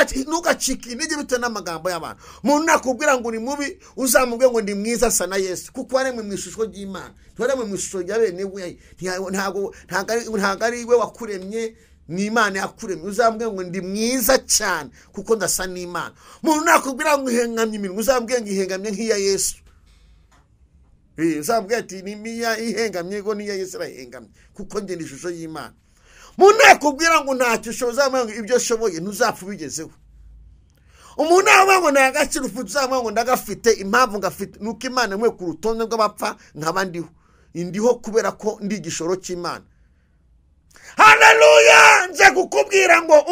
Ntugacike intege bitewe n'amagambo y'abantu. Umuntu nakubwira ngo uri mubi, uzamubwire ngo ndi mwiza asa na Yesu, kuko waremwe mu ishusho ry'Imana, ntiwaremwe mu ishusho rya bene we. Ntabwo ari we wakuremye, ni Imana yakuremye. Uzamubwire ngo ndi mwiza cyane kuko ndasa n'Imana. Umuntu nakubwira ngo ihengamye iminwa, uzamubwire ngo ihengamye nk'iya Yesu. Uzamubwire ati ni miya ihengamye ngo n'iya Yesu irahengamye, kuko njye ni ishusho y'Imana. Umuntu nakubwira ngo ntacyo ushoboye, uzamubwire ngo ibyo ushoboye ntuzapfa ubigezeho. Umuntu nawe ngo nta gaciro ufite, uzamubwire ngo ndagafite. Impamvu ngafite nuko Imana inkwiye ku rutonde rw'abapfa nkaba ndiho. Ndiho kubera ko ndi igishoro cy'Imana. Haleluya! Nje kukubwira ngo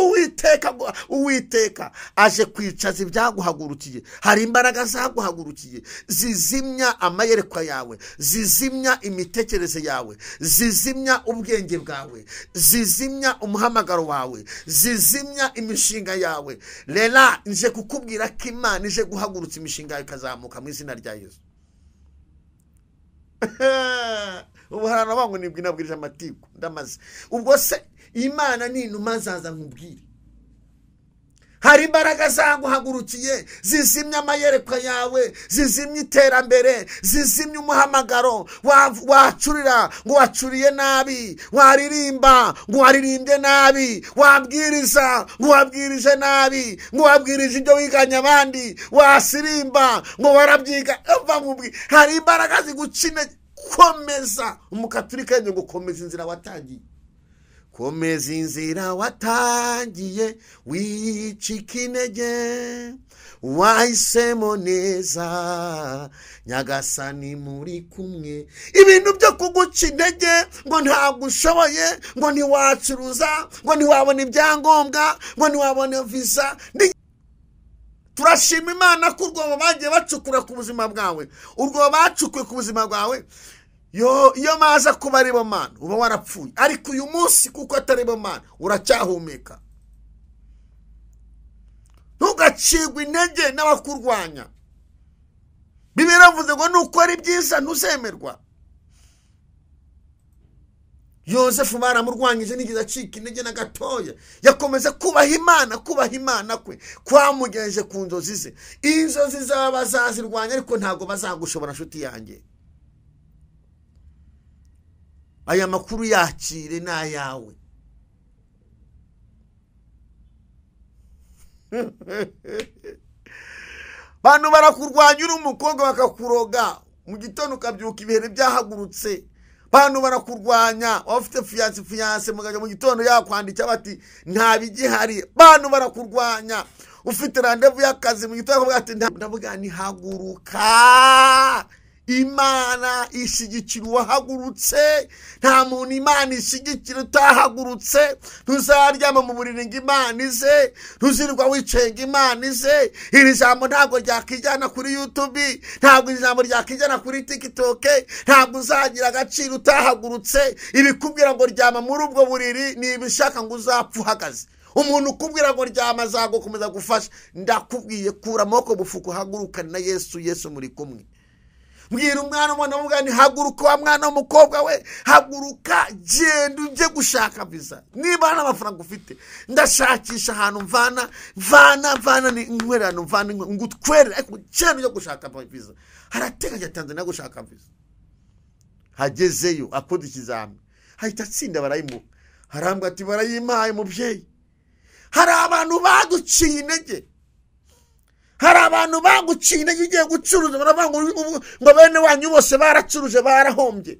Uwiteka aje kwicaza ibyaguhagurukiye. Hari imbaraga zaguhagurukiye zizimya amayerekwa yawe, zizimya imitekerereze yawe, zizimya ubwenge bwawe, zizimya umuhamagaro wawe, zizimya imishinga yawe. Rera nje kukubwira ko Imana ije guhagurutsa imishinga yawe ikazamuka mu izina rya Yesu. Ubu hari abantu ngo nibwi nabwirije amatiku ndamaze. Ubwo se Imana ni inuma nzaza nkubwire. Hari imbaraga zaguhagurukiye zizimya amayerekwa yawe, zizimya iterambere, zizimya umuhamagaro. Wacurira ngo wacuriye nabi, waririmba ngo waririmbye nabi, wabwiriza ngo wabwirije nabi, ngo wabwirije ibyo wiganye abandi, wasirimba ngo warabyiga. Hari imbaraga ziguca intege. Komeza. Umukaturika ngo komeza inzira watangiye. Komeza inzira watangiye, wicika intege, wahisemo neza, Nyagasani muri kumwe. Ibintu byo kuguca intege ngo ntabwo ushoboye, ngo ntiwacuruza, ngo ntiwabona ibyangombwa, ngo ntiwabona visa. Turashima Imana ko urwobo bagiye bacukura ku buzima bwawe, urwobo bacukuye ku buzima bwawe, iyo maza kuba ari bo Mana uba warapfuye. Ariko uyu munsi kuko atari bo Mana uracyahumeka. Ntugacigwe intege n'abakurwanya. Bibiliya iravuze ngo nukora ibyiza ntuzemerwa. Yosefu baramurwanyije nigeze acika intege na gatoya. Yakomeza kubaha Imana, kubaha Imana kwe kwamugejeje ku nzozi ze. Inzozi zaba bazazirwanya ariko ntabwo bazagushobora, nshuti yanjye. Aya makuru yakire n'ayawe. Bantu barakurwanya uri umukobwa bakakuroga, mu gitondo ukabyuka ibihere byahagurutse. Bantu barakurwanya waba ufite fiyanse mugajya mu gitondo yakwandikira bati nta bigihari. Bantu barakurwanya ufite randevu y'akazi mu gitondo bakavuga ati ndavuga ni haguruka. Imana ishyigikira uwahagurutse. Nta muntu Imana ishyigikira utahagurutse. Ntuzaryama mu buriri ngo Imana ize, ntuzirirwa wicaye ngo Imana ize. Iri jambo ntabwo ryakijyana kuri YouTube, ntabwo iri jambo ryakijyana kuri TikTok, ntabwo uzagira agaciro utahagurutse. Ibikubwira ngo ryama muri ubwo buriri ni ibishaka ngo uzapfa uhagaze. Umuntu ukubwira ngo ryama azagukomeza gufasha, ndakubwiye kura amaboko bufuku, hagurukane na Yesu. Yesu muri kumwe. Mbwira umwana umwana w'umugani, haguruka wa mwana w'umukobwa we, haguruka genda ujye gushaka visa. Niba nta mafaranga ufite, ndashakisha ahantu mvana mvana mvana inkwererano mvana ngutwerere, ariko genda ujye gushaka visa. Harateganya Tanzania gushaka visa. Hagezeyo akora ikizami, hahita atsinda barayimuha. Harambwa ati barayimpaye mubyeyi. Hari abantu baduciye intege. Hari abantu baguciye intege ugiye gucuruza baravuga ngo bene wanyu bose baracuruje barahombye.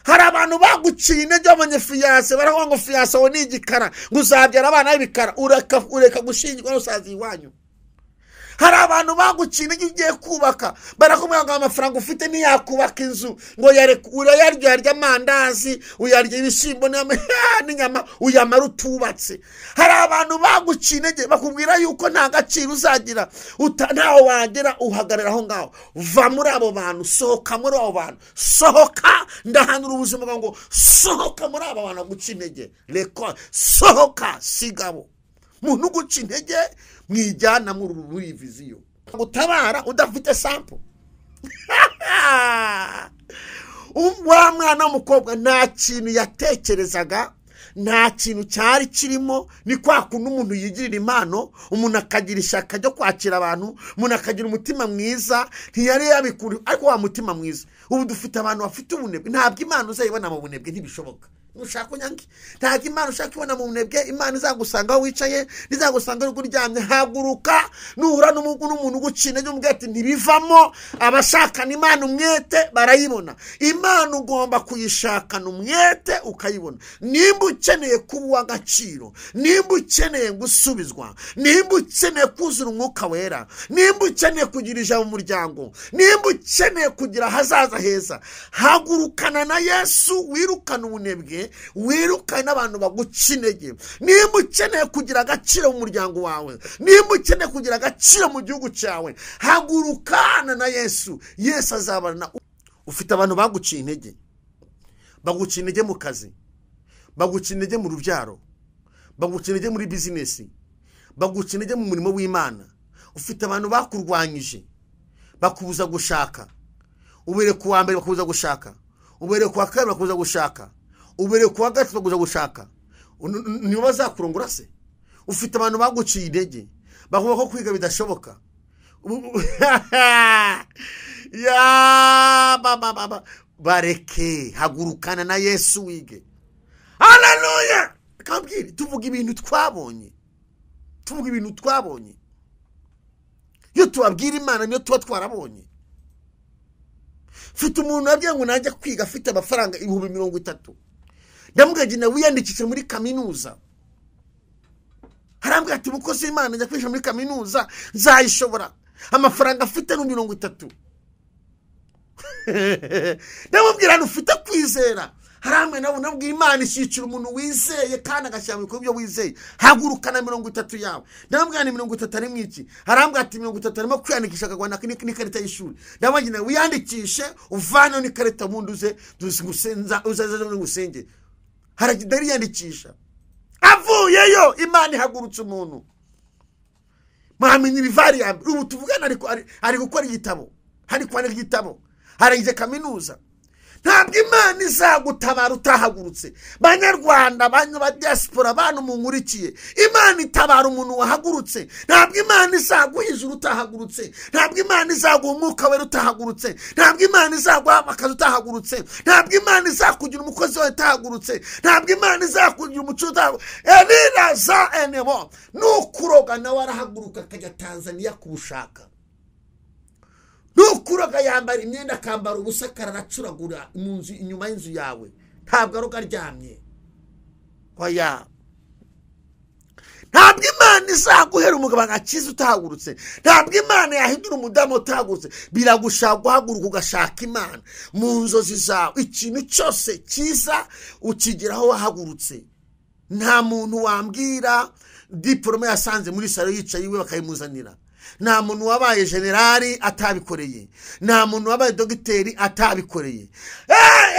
Hari abantu baguciye intege babonye fiyanse baravuga ngo fiyanse wawe ni igikara, ngo uzabyara abana b'ibikara, ureka gushyingirwa n'usaza iwanyu. Hari abantu baguciye intege ugiye kubaka barakubwira ngo amafaranga ufite ntiyakubaka inzu, ngo urayarya uyarya amandazi, uyarya ibishyimbo n'inyama, uyamara utubatse. Hari abantu baguciye intege bakubwira yuko nta gaciro uzagira, ntaho wagera, uhagarara aho ngaho. Va muri abo bantu, sohoka muri abo bantu, sohoka. Ndahanura ubuzima bwawe ngo sohoka muri abo bantu baguca intege. Reka sohoka, sigabo. Muntu uguca intege mwijyana muri viziyo gutabara udafite sample. Wa mwana w'umukobwa nta kintu yatekerezaga, Nta kintu cyari kirimo. Ni kwa kuntu umuntu yigirira impano, umuntu akagira ishyaka ryo kwakira abantu, umuntu akagira umutima mwiza, ntiyari yabikura ariko wa mutima mwiza. Ubu dufite abantu bafite ubunebwe. Ntabwo Imana uzayibona mu bunebwe, ntibishoboka. Nushaka unyange, ntabwo Imana ushaka ibona mu bunebwe. Imana izagusanga aho wicaye, izagusanga uri kuryamye. Haguruka, nuhura n'umuntu uguca intege umubwire ati ntibivamo. Abashakana Imana umwete barayibona. Imana ugomba kuyishakana umwete ukayibona. Nimba ukeneye kuba uw'agaciro, nimba ukeneye gusubizwa, nimba ukeneye kuzura umwuka wera, nimba ukeneye kugira ijambo mu muryango, nimba ukeneye kugira ahazaza heza, hagurukana na Yesu, wirukane ubunebwe, wirukane abantu baguca intege. Nimba ukeneye kugira agaciro mu muryango wawe, nimba ukeneye kugira agaciro mu gihugu cyawe, hagurukana na Yesu. Yesu azabana. Ufite abantu baguciye intege, baguca intege mu kazi, baguca intege mu rubyaro, baguca intege muri bizinesi, baguca intege mu murimo w'Imana. Ufite abantu bakurwanyije, bakubuza gushaka. Ubere ku wa mbere bakubuza gushaka, ubere ku wa kabiri bakubuza gushaka, ubere ku wa gatatu bakubuza gushaka. Nibo bazakurongora se? Ufite abantu baguciye intege, bakuvuga ko kwiga bidashoboka. Ya baba bareke, hagurukana na Yesu wige. Haleluya! Kambwire, tuvuga ibintu twabonye, tuvuga ibintu twabonye. Iyo tubabwira Imana niyo tuba twarabonye. Mfite umuntu wabwiye ngo najya kwiga afite amafaranga 30,000. Ndamubwira nti wiyandikishe muri kaminuza. Harambwira ati mukozi w'Imana njya kwiga muri kaminuza nzayishobora, amafaranga afite ni 30. Ndamubwira nti ufite kwizera. Haramwe nabo nabwira Imana ishyikira umuntu wizeye kandi agashyira mu bikorwa ibyo wizeye. Hagurukana 30 yawe. Ndamubwira nti 30 ari mwiki. Harambwira ati 30 arimo kwiyandikisha akagwana n'ikarita y'ishuri. Ndamubwira nti wiyandikishe uvane n'ikarita ubundi uze uzaze ngusenge. Haragenda yiyandikisha. Avuyeyo Imana ihagurutse umuntu. Mwamenye ibivari ya mbere. Ubu tuvugana ari gukora igitabo, hari kwandika igitabo, harangije kaminuza. Ntabwo Imana izagutabara utahagurutse. Banyarwanda, banyu ba diaspora, bantu munkurikiye, Imana itabara umuntu wahagurutse. Ntabwo Imana izaguha ijuru utahagurutse. Ntabwo Imana izaguha umwuka wera utahagurutse. Ntabwo Imana izaguha akazi utahagurutse. Ntabwo Imana izakugira umukozi wawe utahagurutse. Ntabwo Imana izakugira umucuruzi utahagurutse. Eliraza enebo nukuroga nawe arahaguruka akajya Tanzania kubushaka. Nukuroga yambara imyenda akambara ubusa akararacuragura mu nzu inyuma y'inzu yawe. Ntabwo aroga aryamye. Oya. Ntabwo Imana izaguhera umugabo agakiza utahagurutse. Ntabwo Imana yahindura umudamu utahagurutse. Biragushaka guhaguruka ugashaka Imana mu nzozi zawe. Ikintu cyose cyiza ukigeraho wahagurutse. Nta muntu wambwira diplome yasanze muri salo yicaye iwe bakayimuzanira. Nta muntu wabaye generali atabikoreye. Nta muntu wabaye dogiteri atabikoreye.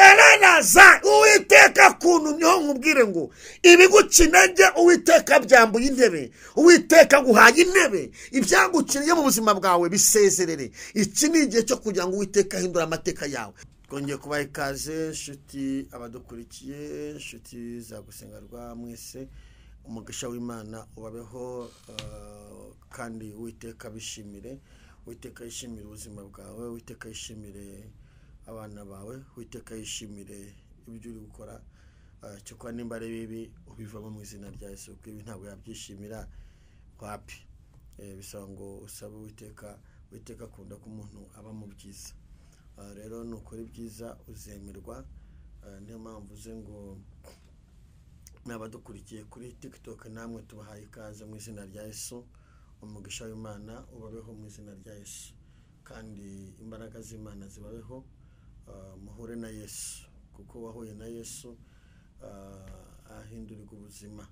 Elanaza Uwiteka kuntumyeho nkubwire ngo ibiguca intege Uwiteka byambuye intebe, Uwiteka guhaye intebe. Ibyagukiriye mu buzima bwawe bisezerere. Iki ni igihe cyo kugira ngo Uwiteka ahindure amateka yawe. Twongeye kubaha ikaze nshuti abadukurikiye, nshuti za Gusenga Rwa mwese. Umugisha w'Imana ubabeho, kandi Uwiteka bishimire. Uwiteka yishimire ubuzima bwawe, Uwiteka yishimire abana bawe, Uwiteka yishimire ibyo uri gukora. Cyokora nimba ari bibi ubivamo mu izina rya Yesu, kuko ibi ntabwo yabyishimira wapi. Bisaba ngo usabe Uwiteka. Uwiteka akunda ko umuntu aba mu byiza. Rero nukora ibyiza uzemerwa. Niyo mpamvu uze ngo n'abadukurikiye kuri TikTok namwe tubahaye ikaze mu izina rya Yesu. Umugisha w'Imana ubabeho mu izina rya Yesu, kandi imbaraga z'Imana zibabeho. Muhure na Yesu, kuko wahuye na Yesu ahindurirwa ubuzima.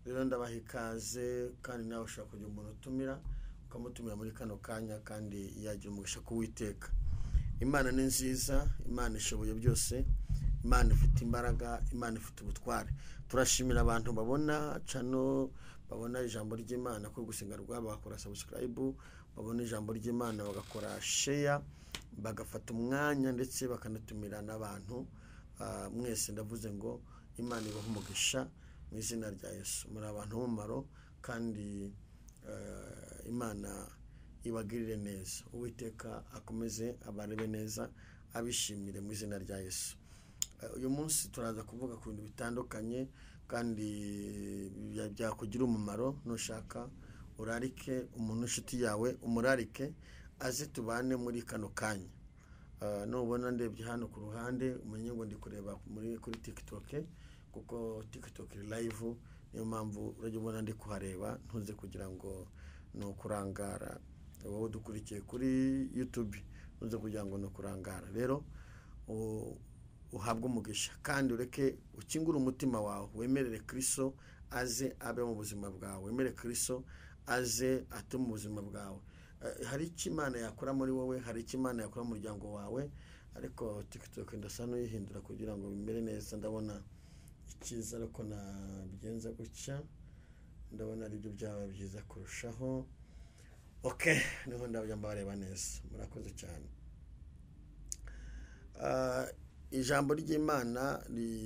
Rero ndabaha ikaze, kandi nawe ushobora kugira umuntu utumira ukamutumira muri kano kanya, kandi yagira umugisha kuwiteka. Imana ni nziza, Imana ishoboye byose, Imana ifite imbaraga, Imana ifite ubutware. Turashimira abantu babona channel, babona ijambo ry'Imana kuri Gusenga Rwa, bagakora subscribe, babona ijambo ry'Imana bagakora share, bagafata umwanya ndetse bakanatumira n'abantu. Mwese ndavuze ngo Imana ibahe umugisha mu izina rya Yesu. Muri abantu b'umumaro kandi Imana ibagirire neza. Uwiteka akomeze abarebe neza, abishimire mu izina rya Yesu. Uyu munsi turaza kuvuga ku bintu bitandukanye kandi byakugira umumaro. Nushaka urarike umuntu inshuti yawe, umurarike aze tubane muri kano kanya. Nubona ndebye hano ku ruhande umenye ngo ndi kureba kuri TikTok, kuko TikTok iri live, niyo mpamvu urajya ubona ndi kuhareba, ntuze kugira ngo ni ukurangara. Wowe udukurikiye kuri YouTube ntuze kugira ngo ni ukurangara. Rero uhabwe umugisha kandi ureke ukingure umutima wawe, wemerere Kristo aze abe mu buzima bwawe, wemere Kristo aze ate mu buzima bwawe. Hari icyo Imana yakora muri wowe, hari icyo Imana yakora mu muryango wawe. Ariko TikTok ndasa n'uyihindura kugira ngo bimere neza. Ndabona icyiza ariko nabigenza gutya, ndabona aribyo byaba byiza kurushaho. Okay, niho ndabyo mbareba neza. Murakoze cyane. Ijambo ry'Imana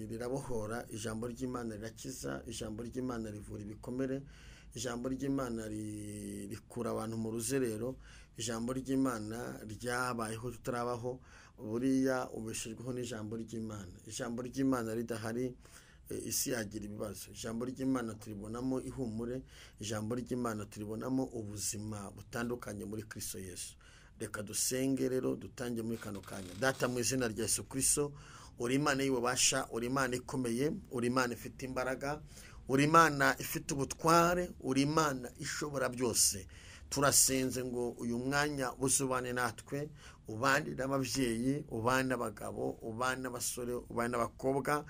rirabohora, ijambo ry'Imana rirakiza, ijambo ry'Imana rivura ibikomere, ijambo ry'Imana rikura abantu mu ruzerero, ijambo ry'Imana ryabayeho tutarabaho. Buriya ubeshejweho n'ijambo ry'Imana. Ijambo ry'Imana ridahari isi yagira ibibazo. Ijambo ry'Imana turibonamo ihumure, ijambo ry'Imana turibonamo ubuzima butandukanye muri Kristo Yesu. Reka dusenge rero, dutange muri kano kanya. Data, mu izina rya Yesu Kristo, uri Imana y'ububasha, uri Imana ikomeye, uri Imana ifite imbaraga, uri Imana ifite ubutware, uri Imana ishobora byose. Turasenze ngo uyu mwanya uzubane natwe, ubane n'ababyeyi, ubane n'abagabo, ubane n'abasore, ubane n'abakobwa,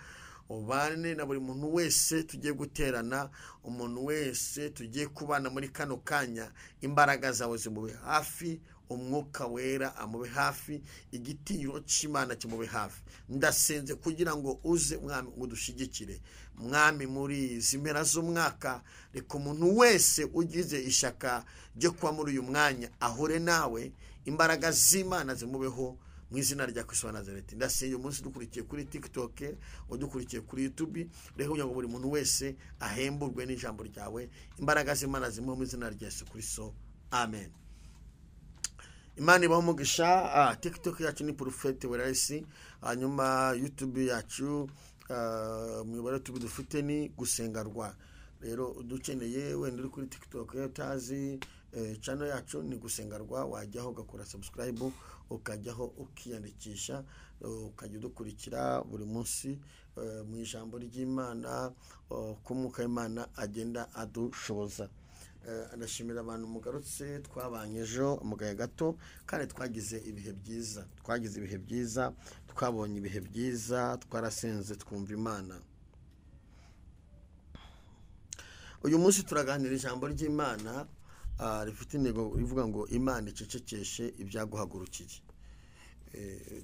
ubane na buri muntu wese tugiye guterana, umuntu wese tugiye kubana muri kano kanya. Imbaraga zawe zimube hafi, umwuka wera amube hafi, igitinyiro cy'Imana kimube hafi. Ndasenze kugira ngo uze Mwami udushigikire. Mwami, muri izi mpera z'umwaka, reka umuntu wese ugize ishyaka ryo kuba muri uyu mwanya ahure nawe, imbaraga z'Imana zimubeho mu izina rya Kristo wa Nazareti. Ndasenga umunsi dukurikiye kuri TikTok, udukurikiye kuri YouTube, reka kugira ngo buri muntu wese ahemburwe n'ijambo ryawe, imbaraga z'Imana zimuhe mu izina rya Yesu Kristo. Amen. Imana ibahe umugisha. TikTok yacu ni Prophet Werayisi, hanyuma YouTube yacu umuyoboro YouTube dufite ni Gusenga Rwa. Rero udukeneye wenda uri kuri TikTok utazi channel yacu ni Gusenga Rwa, wajyaho ugakora subscribe, ukajyaho ukiyandikisha, ukajya udukurikira buri munsi mu ijambo ry'Imana, ko Umwuka w'Imana agenda adushoboza. Ndashimira abantu mugarutse, twabanye ejo mu gahe gato kandi twagize ibihe byiza, twagize ibihe byiza, twabonye ibihe byiza, twarasenze twumva Imana. Uyu munsi turaganira ijambo ry'Imana rifite intego ivuga ngo Imana icecekeshe ibyaguhagurukiye.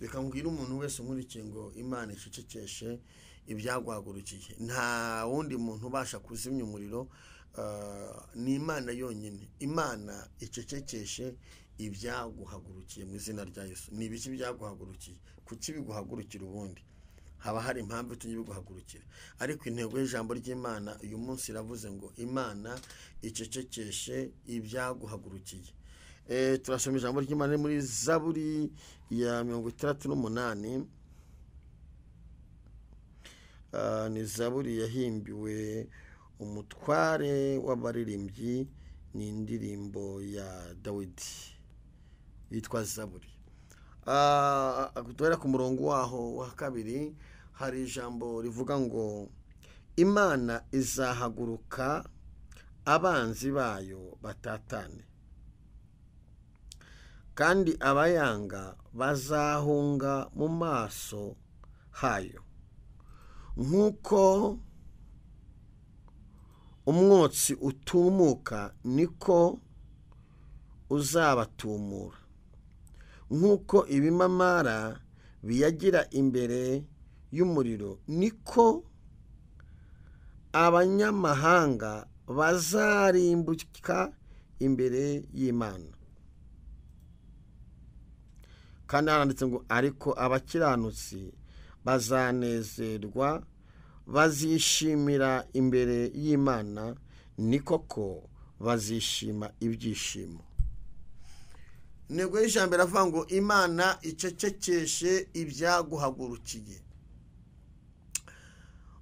Reka mbwire umuntu wese unkurikiye ngo Imana icecekeshe ibyaguhagurukiye. Nta wundi muntu ubasha kuzimya umuriro, ni Imana yonyine. Imana icecekeshe ibyaguhagurukiye mu izina rya Yesu. Ni ibiki byaguhagurukiye? Kuki biguhagurukira ubundi? Haba hari impamvu itumye biguhagurukira. Ariko intego y'ijambo ry'Imana uyu munsi iravuze ngo Imana icecekeshe ibyaguhagurukiye. Turasoma ijambo ry'Imana muri Zaburi ya 68. Ni Zaburi yahimbiwe umutware w'abaririmbyi, ni indirimbo ya Dawidi yitwa Zaburi. Duhera ku murongo waho wa kabiri, hari ijambo rivuga ngo Imana izahaguruka abanzi bayo batatane, kandi abayanga bazahunga mu maso hayo, nk'uko umwotsi utumuka niko uzabatumura, nk'uko ibimamara biyagira imbere y'umuriro niko abanyamahanga bazarimbuka imbere y'Imana. Kandi haranditse ngo ariko abakiranutsi bazanezerwa Bazishimira imbere y'Imana, ni koko bazishima ibyishimo. Intego y'ijambo iravuga ngo Imana icecekeshe ibyaguhagurukiye.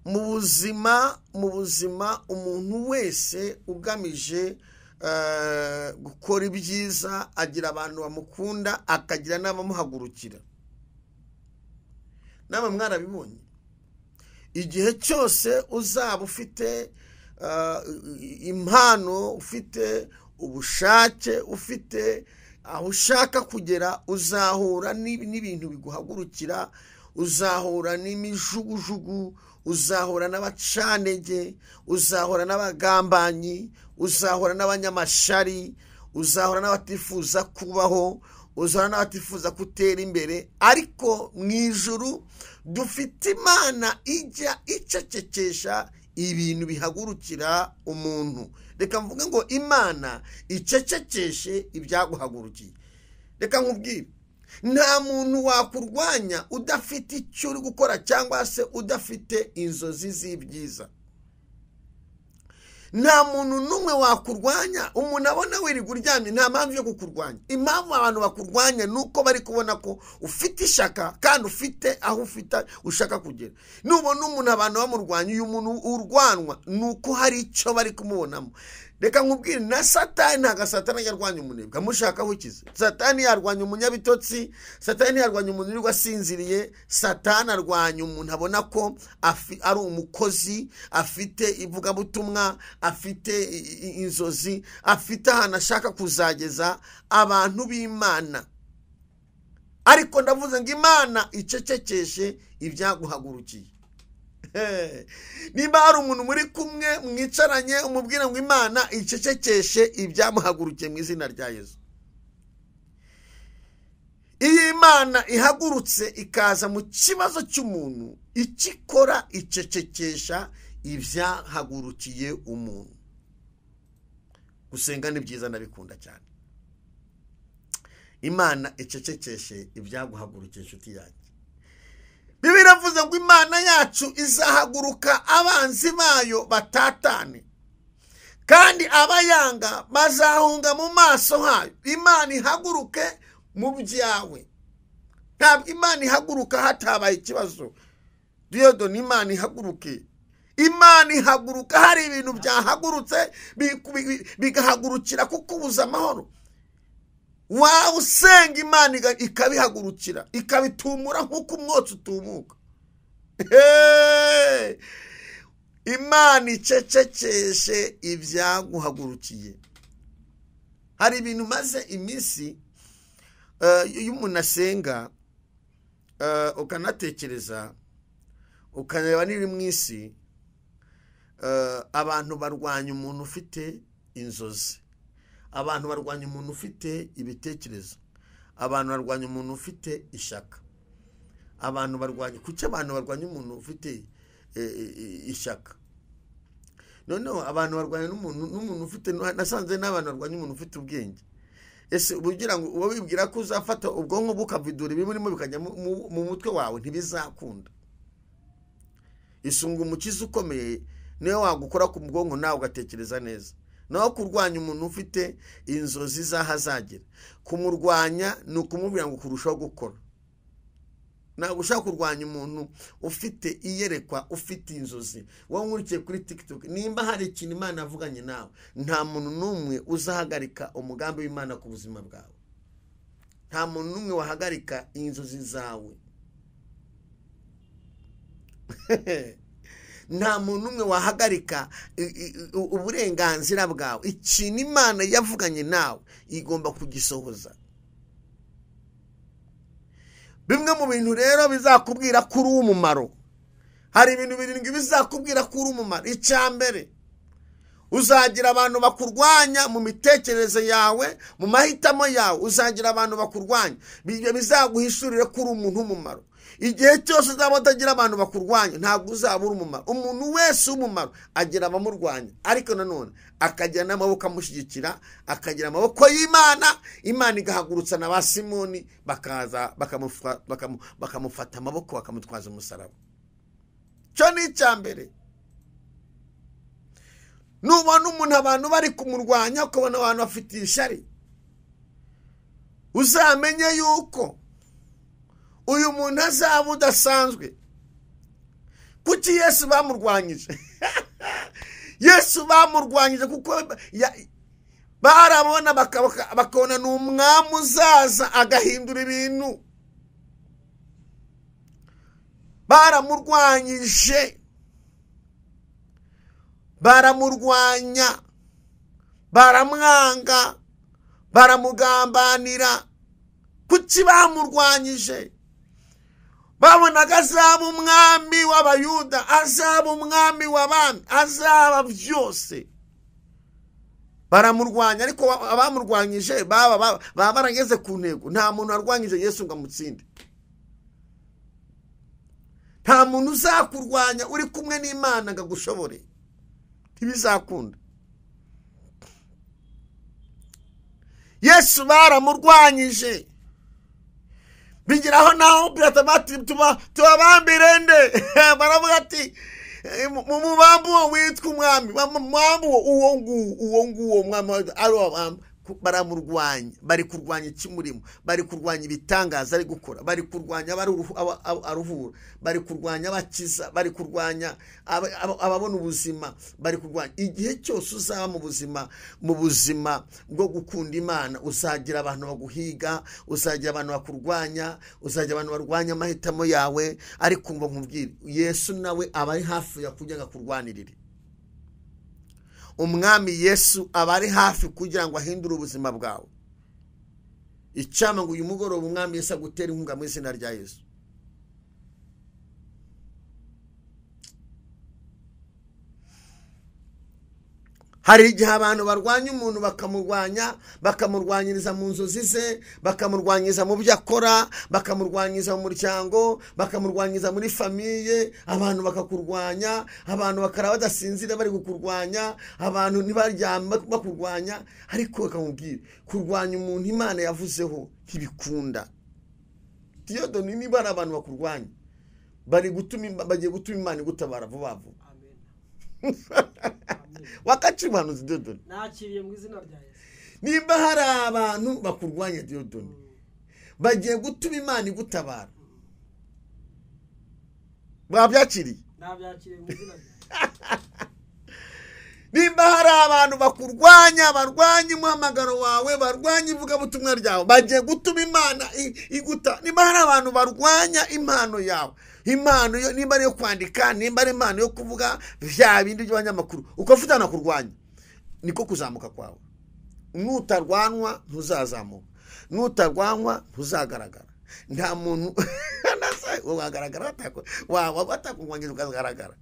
Mu buzima umuntu wese ugamije gukora ibyiza agira abantu bamukunda, akagira n'abamuhagurukira. Namwe mwarabibonye, igihe cyose uzaba ufite impano, ufite ubushake, ufite aho ushaka kugera, uzahura n'ibintu biguhagurukira, uzahura n'imijugujugu, uzahura n'abacanege, uzahura n'abagambanyi, uzahura n'abanyamashari, uzahura n'abatifuza kubaho, uzahura n'abatifuza gutera imbere. Ariko mu ijuru dufite Imana ijya icecekesha ibintu bihagurukira umuntu. Reka mvuge ngo Imana icecekeshe ibyaguhagurukiye. Reka nkubwire, nta muntu wakurwanya udafite icyo uri gukora cyangwa se udafite inzozi z'ibyiza. Nta muntu n'umwe wakurwanya. Umuntu abona wirirwa uryamye, nta mpamvu yo kukurwanya. Impamvu abantu bakurwanya ni uko bari kubona ko ufite ishaka kandi ufite aho ufite ushaka kugera. Nubona umuntu abantu bamurwanya, uyu muntu urwanwa ni uko hari icyo bari kumubonamo. Reka nkubwire, na Satani ntabwo Satani yarwanya umunebwe amushakaho ikize. Satani yarwanya umunyabitotsi, Satani yarwanya umuntu wirirwa asinziriye, Satani arwanya umuntu abona ko ari umukozi, afite ivugabutumwa, afite inzozi, afite ahantu ashaka kuzageza abantu b'Imana. Ariko ndavuze ngo Imana icecekeshe ibyaguhagurukiye. Niba hari umuntu muri kumwe mwicaranye, umubwira ngo Imana icecekeshe ibyamuhagurukiye mu izina rya Yesu. Iyo Imana ihagurutse ikaza mu kibazo cy'umuntu, ikikora icecekesha ibyahagurukiye umuntu. Gusenga ni byiza, ndabikunda cyane. Imana icecekeshe ibyaguhagurukiye, inshuti yanjye. Bibiliya iravuze ngo Imana yacu izahaguruka abanzi bayo batatane, kandi abayanga bazahunga mu maso hayo. Imana ihaguruke mu byawe. Ntabwo Imana ihaguruka hatabaye ikibazo. Diyodoni, Imana ihaguruke. Imana ihaguruka hari ibintu byahagurutse bigahagurukira kukubuza amahoro. Waba usenga Imana ikabihagurukira, ikabitumura nk'uko umwotsi utumuka. Imana icecekeshe ibyaguhagurukiye. Hari ibintu maze iminsi iyo umuntu asenga ukanatekereza ukareba n'iri mu isi, abantu barwanya umuntu ufite inzozi, abantu barwanya umuntu ufite ibitekerezo, abantu barwanya umuntu ufite ishyaka, abantu barwanya kuki abantu barwanya umuntu ufite ishyaka. Noneho abantu barwanya n'umuntu ufite, nasanze n'abantu barwanya umuntu ufite ubwenge. Ese ubugira ngo uba wibwira ko uzafata ubwonko bukavidura ibimurimo bikajya mu mutwe wawe, ntibizakunda. Isunga umukiza ukomeye niwe wagukora ku bwonko nawe ugatekereza neza. Naho kurwanya umuntu ufite inzozi z'ahazagera, kumurwanya ni ukumubwira ngo kurushaho gukora. Ntabwo ushaka kurwanya umuntu ufite iyerekwa, ufite inzozi. Wowe nkurikiye kuri TikTok, nimba hari ikintu Imana yavuganye nawe, nta muntu n'umwe uzahagarika umugambi w'Imana ku buzima bwawe. Nta muntu n'umwe wahagarika inzozi zawe. Nta muntu n'umwe wahagarika uburenganzira bwawe. Ikintu Imana yavuganye nawe igomba kugisohoza. Bimwe mu bintu rero bizakubwira ko uri umumaro, hari ibintu birindwi bizakubwira ko uri umumaro. Icya mbere, uzagira abantu bakurwanya mu mitekerereze yawe, mu mahitamo yawe, uzagira abantu bakurwanya. Ibyo bizaguhishurire ko uri umuntu w'umumaro. Igihe cyose uzaba utagira abantu bakurwanya, ntabwo uzaba uri umumaro. Umuntu wese w'umumaro agira abamurwanya, ariko nanone akagira n'amaboko amushyigikira, akagira amaboko y'Imana. Imana igahagurutsa na ba Simoni bakaza bakamufata amaboko bakamutwaza umusaraba. Cyo ni icya mbere. Nubona umuntu abantu bari kumurwanya, ukabona abantu bafite ishyari, uzamenye yuko uyu muntu azaba udasanzwe. Kuki Yesu bamurwanyije? Yesu bamurwanyije kuko barabona bakabona ni umwami uzaza agahindura ibintu. Baramurwanyije, baramurwanya, baramwanga, baramugambanira. Kuki bamurwanyije? Babonaga azaba umwami w'Abayuda, azaba umwami w'abami, azaba byose. Baramurwanya, ariko abamurwanyije baba barageze ku ntego. Nta muntu warwanyije Yesu ngo amutsinde. Nta muntu uzakurwanya uri kumwe n'Imana ngo agushobore, ntibizakunda. Yesu baramurwanyije, bigeraho naho Pilato bati tubabambire nde? Baravuga ati mumubambe uwo witwa umwami, mumubambe uwo nguwo mwami ari uwabamba. Baramurwanya, bari kurwanya ikimurimo, bari kurwanya ibitangaza ari gukora, bari kurwanya aruhura, bari kurwanya abakiza, bari kurwanya ababona ubuzima, bari kurwanya. Igihe cyose uzaba mu buzima, mu buzima bwo gukunda Imana, uzagira abantu baguhiga, uzagira abantu bakurwanya, uzagira abantu barwanya amahitamo yawe. Ariko ngo nkubwire, Yesu nawe aba ari hafi ya kugira ngo akurwanirire. Umwami Yesu aba ari hafi kugira ngo ahindure ubuzima bwawe. Icyama ngo uyu mugoroba umwami Yesu agutera inkunga mu izina rya Yesu. Hari igihe abantu barwanya umuntu, bakamurwanya, bakamurwanyiriza mu nzozi ze, bakamurwanyiriza mu byo akora, bakamurwanyiriza mu muryango, bakamurwanyiriza muri famiye. Abantu bakakurwanya, abantu bakara badasinzira bari kukurwanya, abantu ntibaryama bakurwanya. Ariko bakamubwira, kurwanya umuntu Imana yavuzeho ntibikunda. Diyodoni, niba ari abantu bakurwanya, bari gutuma, bagiye gutuma Imana igutabara vuba vuba. Wakati umuhanuzi Diyodoni, nakiriye mu izina rya Yesu. Nimba hari abantu bakurwanya Diyodoni, bagiye gutuma Imana igutabara. Babyakiriye? Nabyakiriye mu izina rya Yesu. Nimba hari abantu bakurwanya, barwanya umuhamagaro wawe, barwanya ivugabutumwa ryawe, bagiye gutuma Imana iguta. Nimba hari abantu barwanya impano yawe, impano yo nimba ari yo kwandika, nimba ari impano yo kuvuga bya bindi by'abanyamakuru, ukafutana kurwanya, niko kuzamuka kwawe. Nutarwanwa ntuzazamuka, nutarwanwa ntuzagaragara. Nta muntu wagaragara watakurwanyije ukagaragara.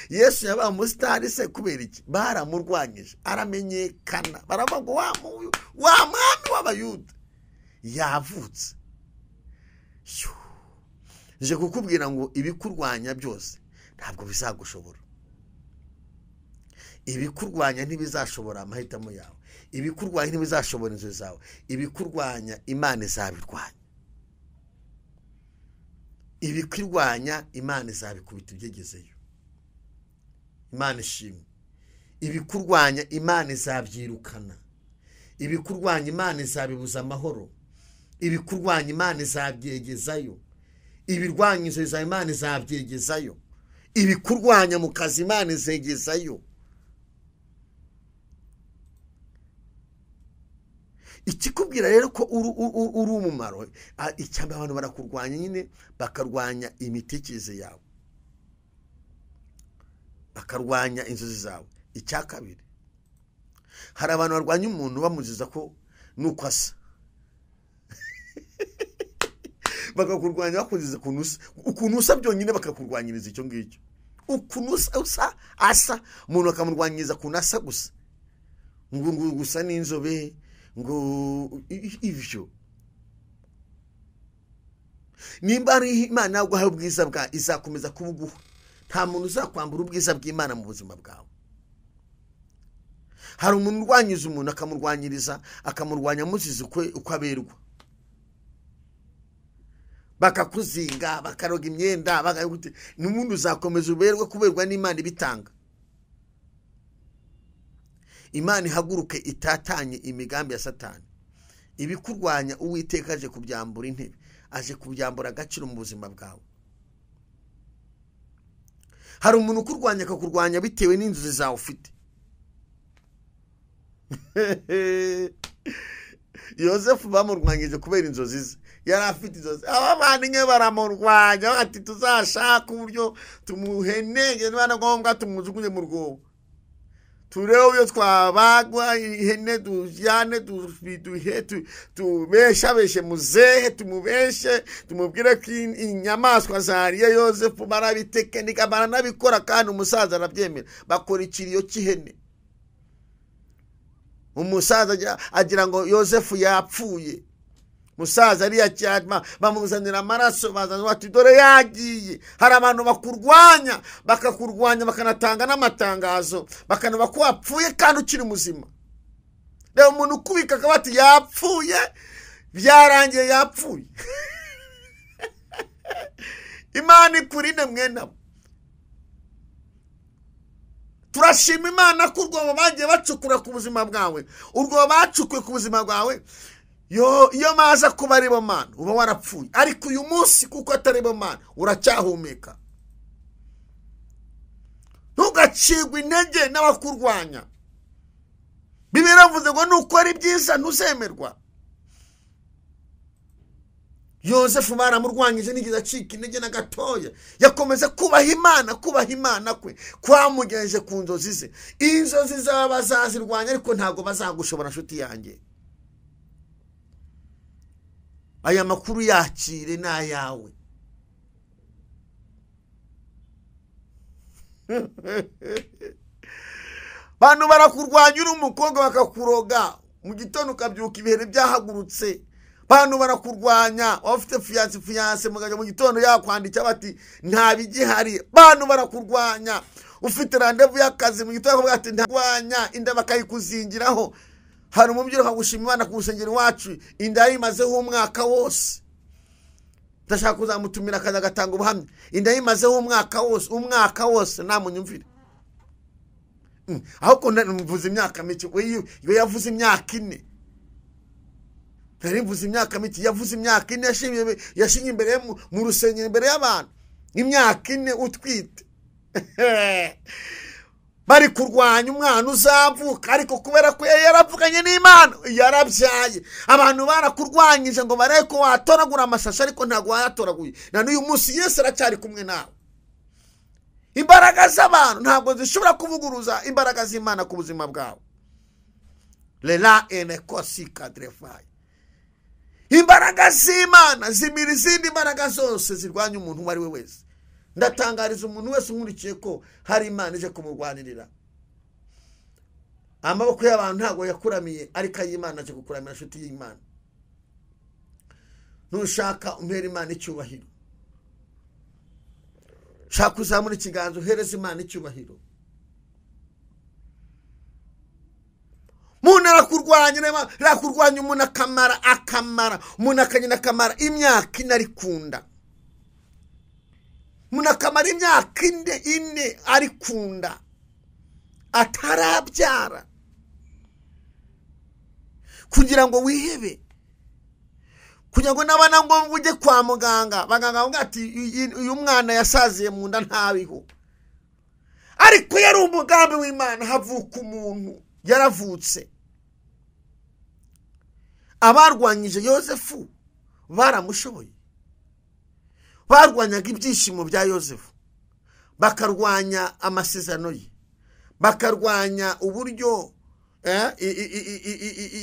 Yesu yabaye umusitari se kubera iki? Baramurwanyije, aramenyekana, baravuga ngo wa mwami w'Abayuda yavutse. Nje kukubwira ngo ibikurwanya byose ntabwo bizagushobora. Ibikurwanya ntibizashobora amahitamo yawe, ibikurwanya ntibizashobora inzozi zawe, ibikurwanya Imana izabirwanya. Ibikurwanya Imana izabikubita ibyegezeyo. Imana ishimwe. Ibikurwanya Imana izabyirukana. Ibikurwanya Imana izabibuza amahoro. Ibikurwanya Imana izabyegezayo. Ibirwanya inzozi zawe Imana izabyegezayo. Ibikurwanya mu kazi Imana izegezayo. Ikikubwira rero ko uri umumaro, icyamba abantu barakurwanya nyine, bakarwanya imitekerereze yawe, bakarwanya inzozi zawe. Icya kabiri, hari abantu barwanya umuntu bamuziza ko nuko asa. Bakakurwanya bakuziza ukuntu usa, ukuntu usa byonyine bakakurwanyiriza icyo ngicyo. Ukuntu usa asa, umuntu akamurwanyiriza ukuntu asa gusa, ngo gusa n'inzobe, ngo ibyo. Nimba ari Imana yaguhaye ubwiza bwa, izakomeza kubuguha. Nta muntu uzakwambura ubwiza bw'Imana mu buzima bwawe. Hari umuntu urwanyiza umuntu akamurwanyiriza, akamurwanya amuziza uko aberwa. Bakakuzinga, bakaroga imyenda, bakaguti n'ubundi uzakomeza uberwe kuberwa n'Imana ibitanga. Imana ihaguruke itatanye imigambi ya Satani. Ibikurwanya Uwiteka aje kubyambura intebe, aje kubyambura agaciro mu buzima bwawe. Hari umuntu ukurwanya akakurwanya bitewe n'inzozi zawe ufite. Yosefu bamurwanyije kubera inzozi ze. Yari afite inzozi. Abavandimwe baramurwanya bati tuzashaka uburyo tumuhenenge, niba na ngombwa tumujugunye mu rwobo. Turebe uburyo twabagwa ihene tujyane duhe tubeshabeshe muzehe, tumubeshe tumubwire ko inyamaswa zariye Yosefu. Barabitekenika baranabikora kandi umusaza arabyemera. Bakora ikiriyo cy'ihene. Umusaza agira ngo Yosefu yapfuye. Musaza ariya cyatma bamuzanira amaraso, bazana bati dore yagiye. Hari abantu bakurwanya, bakakurwanya bakanatanga n'amatangazo, bakanaba ko wapfuye kandi ukiri muzima. Rero umuntu ukubika akaba ati yapfuye, byarangiye yapfuye. Imana ikurinde mwene abo. Turashima Imana ko urwobo bagiye bacukura ku buzima bwawe, urwobo bacukuye ku buzima bwawe, iyo maza kuba ari bo Mana uba warapfuye. Ariko uyu munsi kuko atari bo Mana uracyahumeka. Ntugacigwe intege n'abakurwanya. Bibiliya iravuze ngo nukora ibyiza ntuzemerwa. Yosefu baramurwanyije nigeze acika intege na gatoya. Yakomeza kubaha Imana, kubaha Imana kwe kwamugejeje ku nzozi ze. Inzozi zaba bazazirwanya ariko ntabwo bazagushobora nshuti yanjye. Aya makuru yakire n'ayawe. Bantu barakurwanya uri umukobwa bakakuroga, mu gitondo ukabyuka ibiheri byahagurutse. Bantu barakurwanya, waba ufite fiyanse mugajya mu gitondo yakwandikira bati nta bigihari. Bantu barakurwanya, ufite randevu y'akazi mu gitondo bakavuga ati ntarwanya, inda bakayikuzingiraho. Hari umubyeyi ukagushima Imana ku rusengero iwacu, inda yayimazeho umwaka wose. Ndashaka kuzamutumira akaza agatanga ubuhamya. Inda yayimazeho umwaka wose, umwaka wose namunyumvire. Aho ko mvuze imyaka mike, we yavuze imyaka 4. Nari mvuze imyaka mike, yavuze imyaka 4, yashimye imbere mu rusengero imbere y'abantu. Imyaka 4 utwite. Bari kurwanya umwana uzavuka, ariko kubera ko yaravuganye n'Imana yarabyaye. Abantu barakurwanyije ngo barebe ko watoragura amashashi, ariko ntabwo wayatoraguye. Na n'uyu munsi Yesu aracyari kumwe nawe. Imbaraga z'abantu ntabwo zishobora kuvuguruza imbaraga z'Imana ku buzima bwawe. Lela enekosi kadrefai. Imbaraga z'Imana zimira izindi mbaraga zose zirwanya umuntu uwo ari we wese. Ndatangariza umuntu wese unkurikiye ko hari Imana ije kumurwanirira. Amaboko y'abantu ntabwo yakuramiye, ariko ay'Imana aje kukuramira nshuti y'Imana. Nushaka umpera Imana icyubahiro. Shaka uzamura ikiganza uhereze Imana icyubahiro. Umuntu arakurwanya, arakurwanya umuntu akamara, umuntu akagenda akamara imyaka 4 arikunda. Umuntu akamara imyaka 4 arikunda atarabyara, kugira ngo wihebe, kugira ngo n'abana ngo ujye kwa muganga, baganga bavuga ati uyu mwana yasaziye mu nda ntabiho. Ariko yari umugambi w'Imana, havuka umuntu, yaravutse. Abarwanyije Yosefu baramushoboye. Barwanyaga ibyishimo bya Yosefu, bakarwanya amasezerano ye, bakarwanya uburyo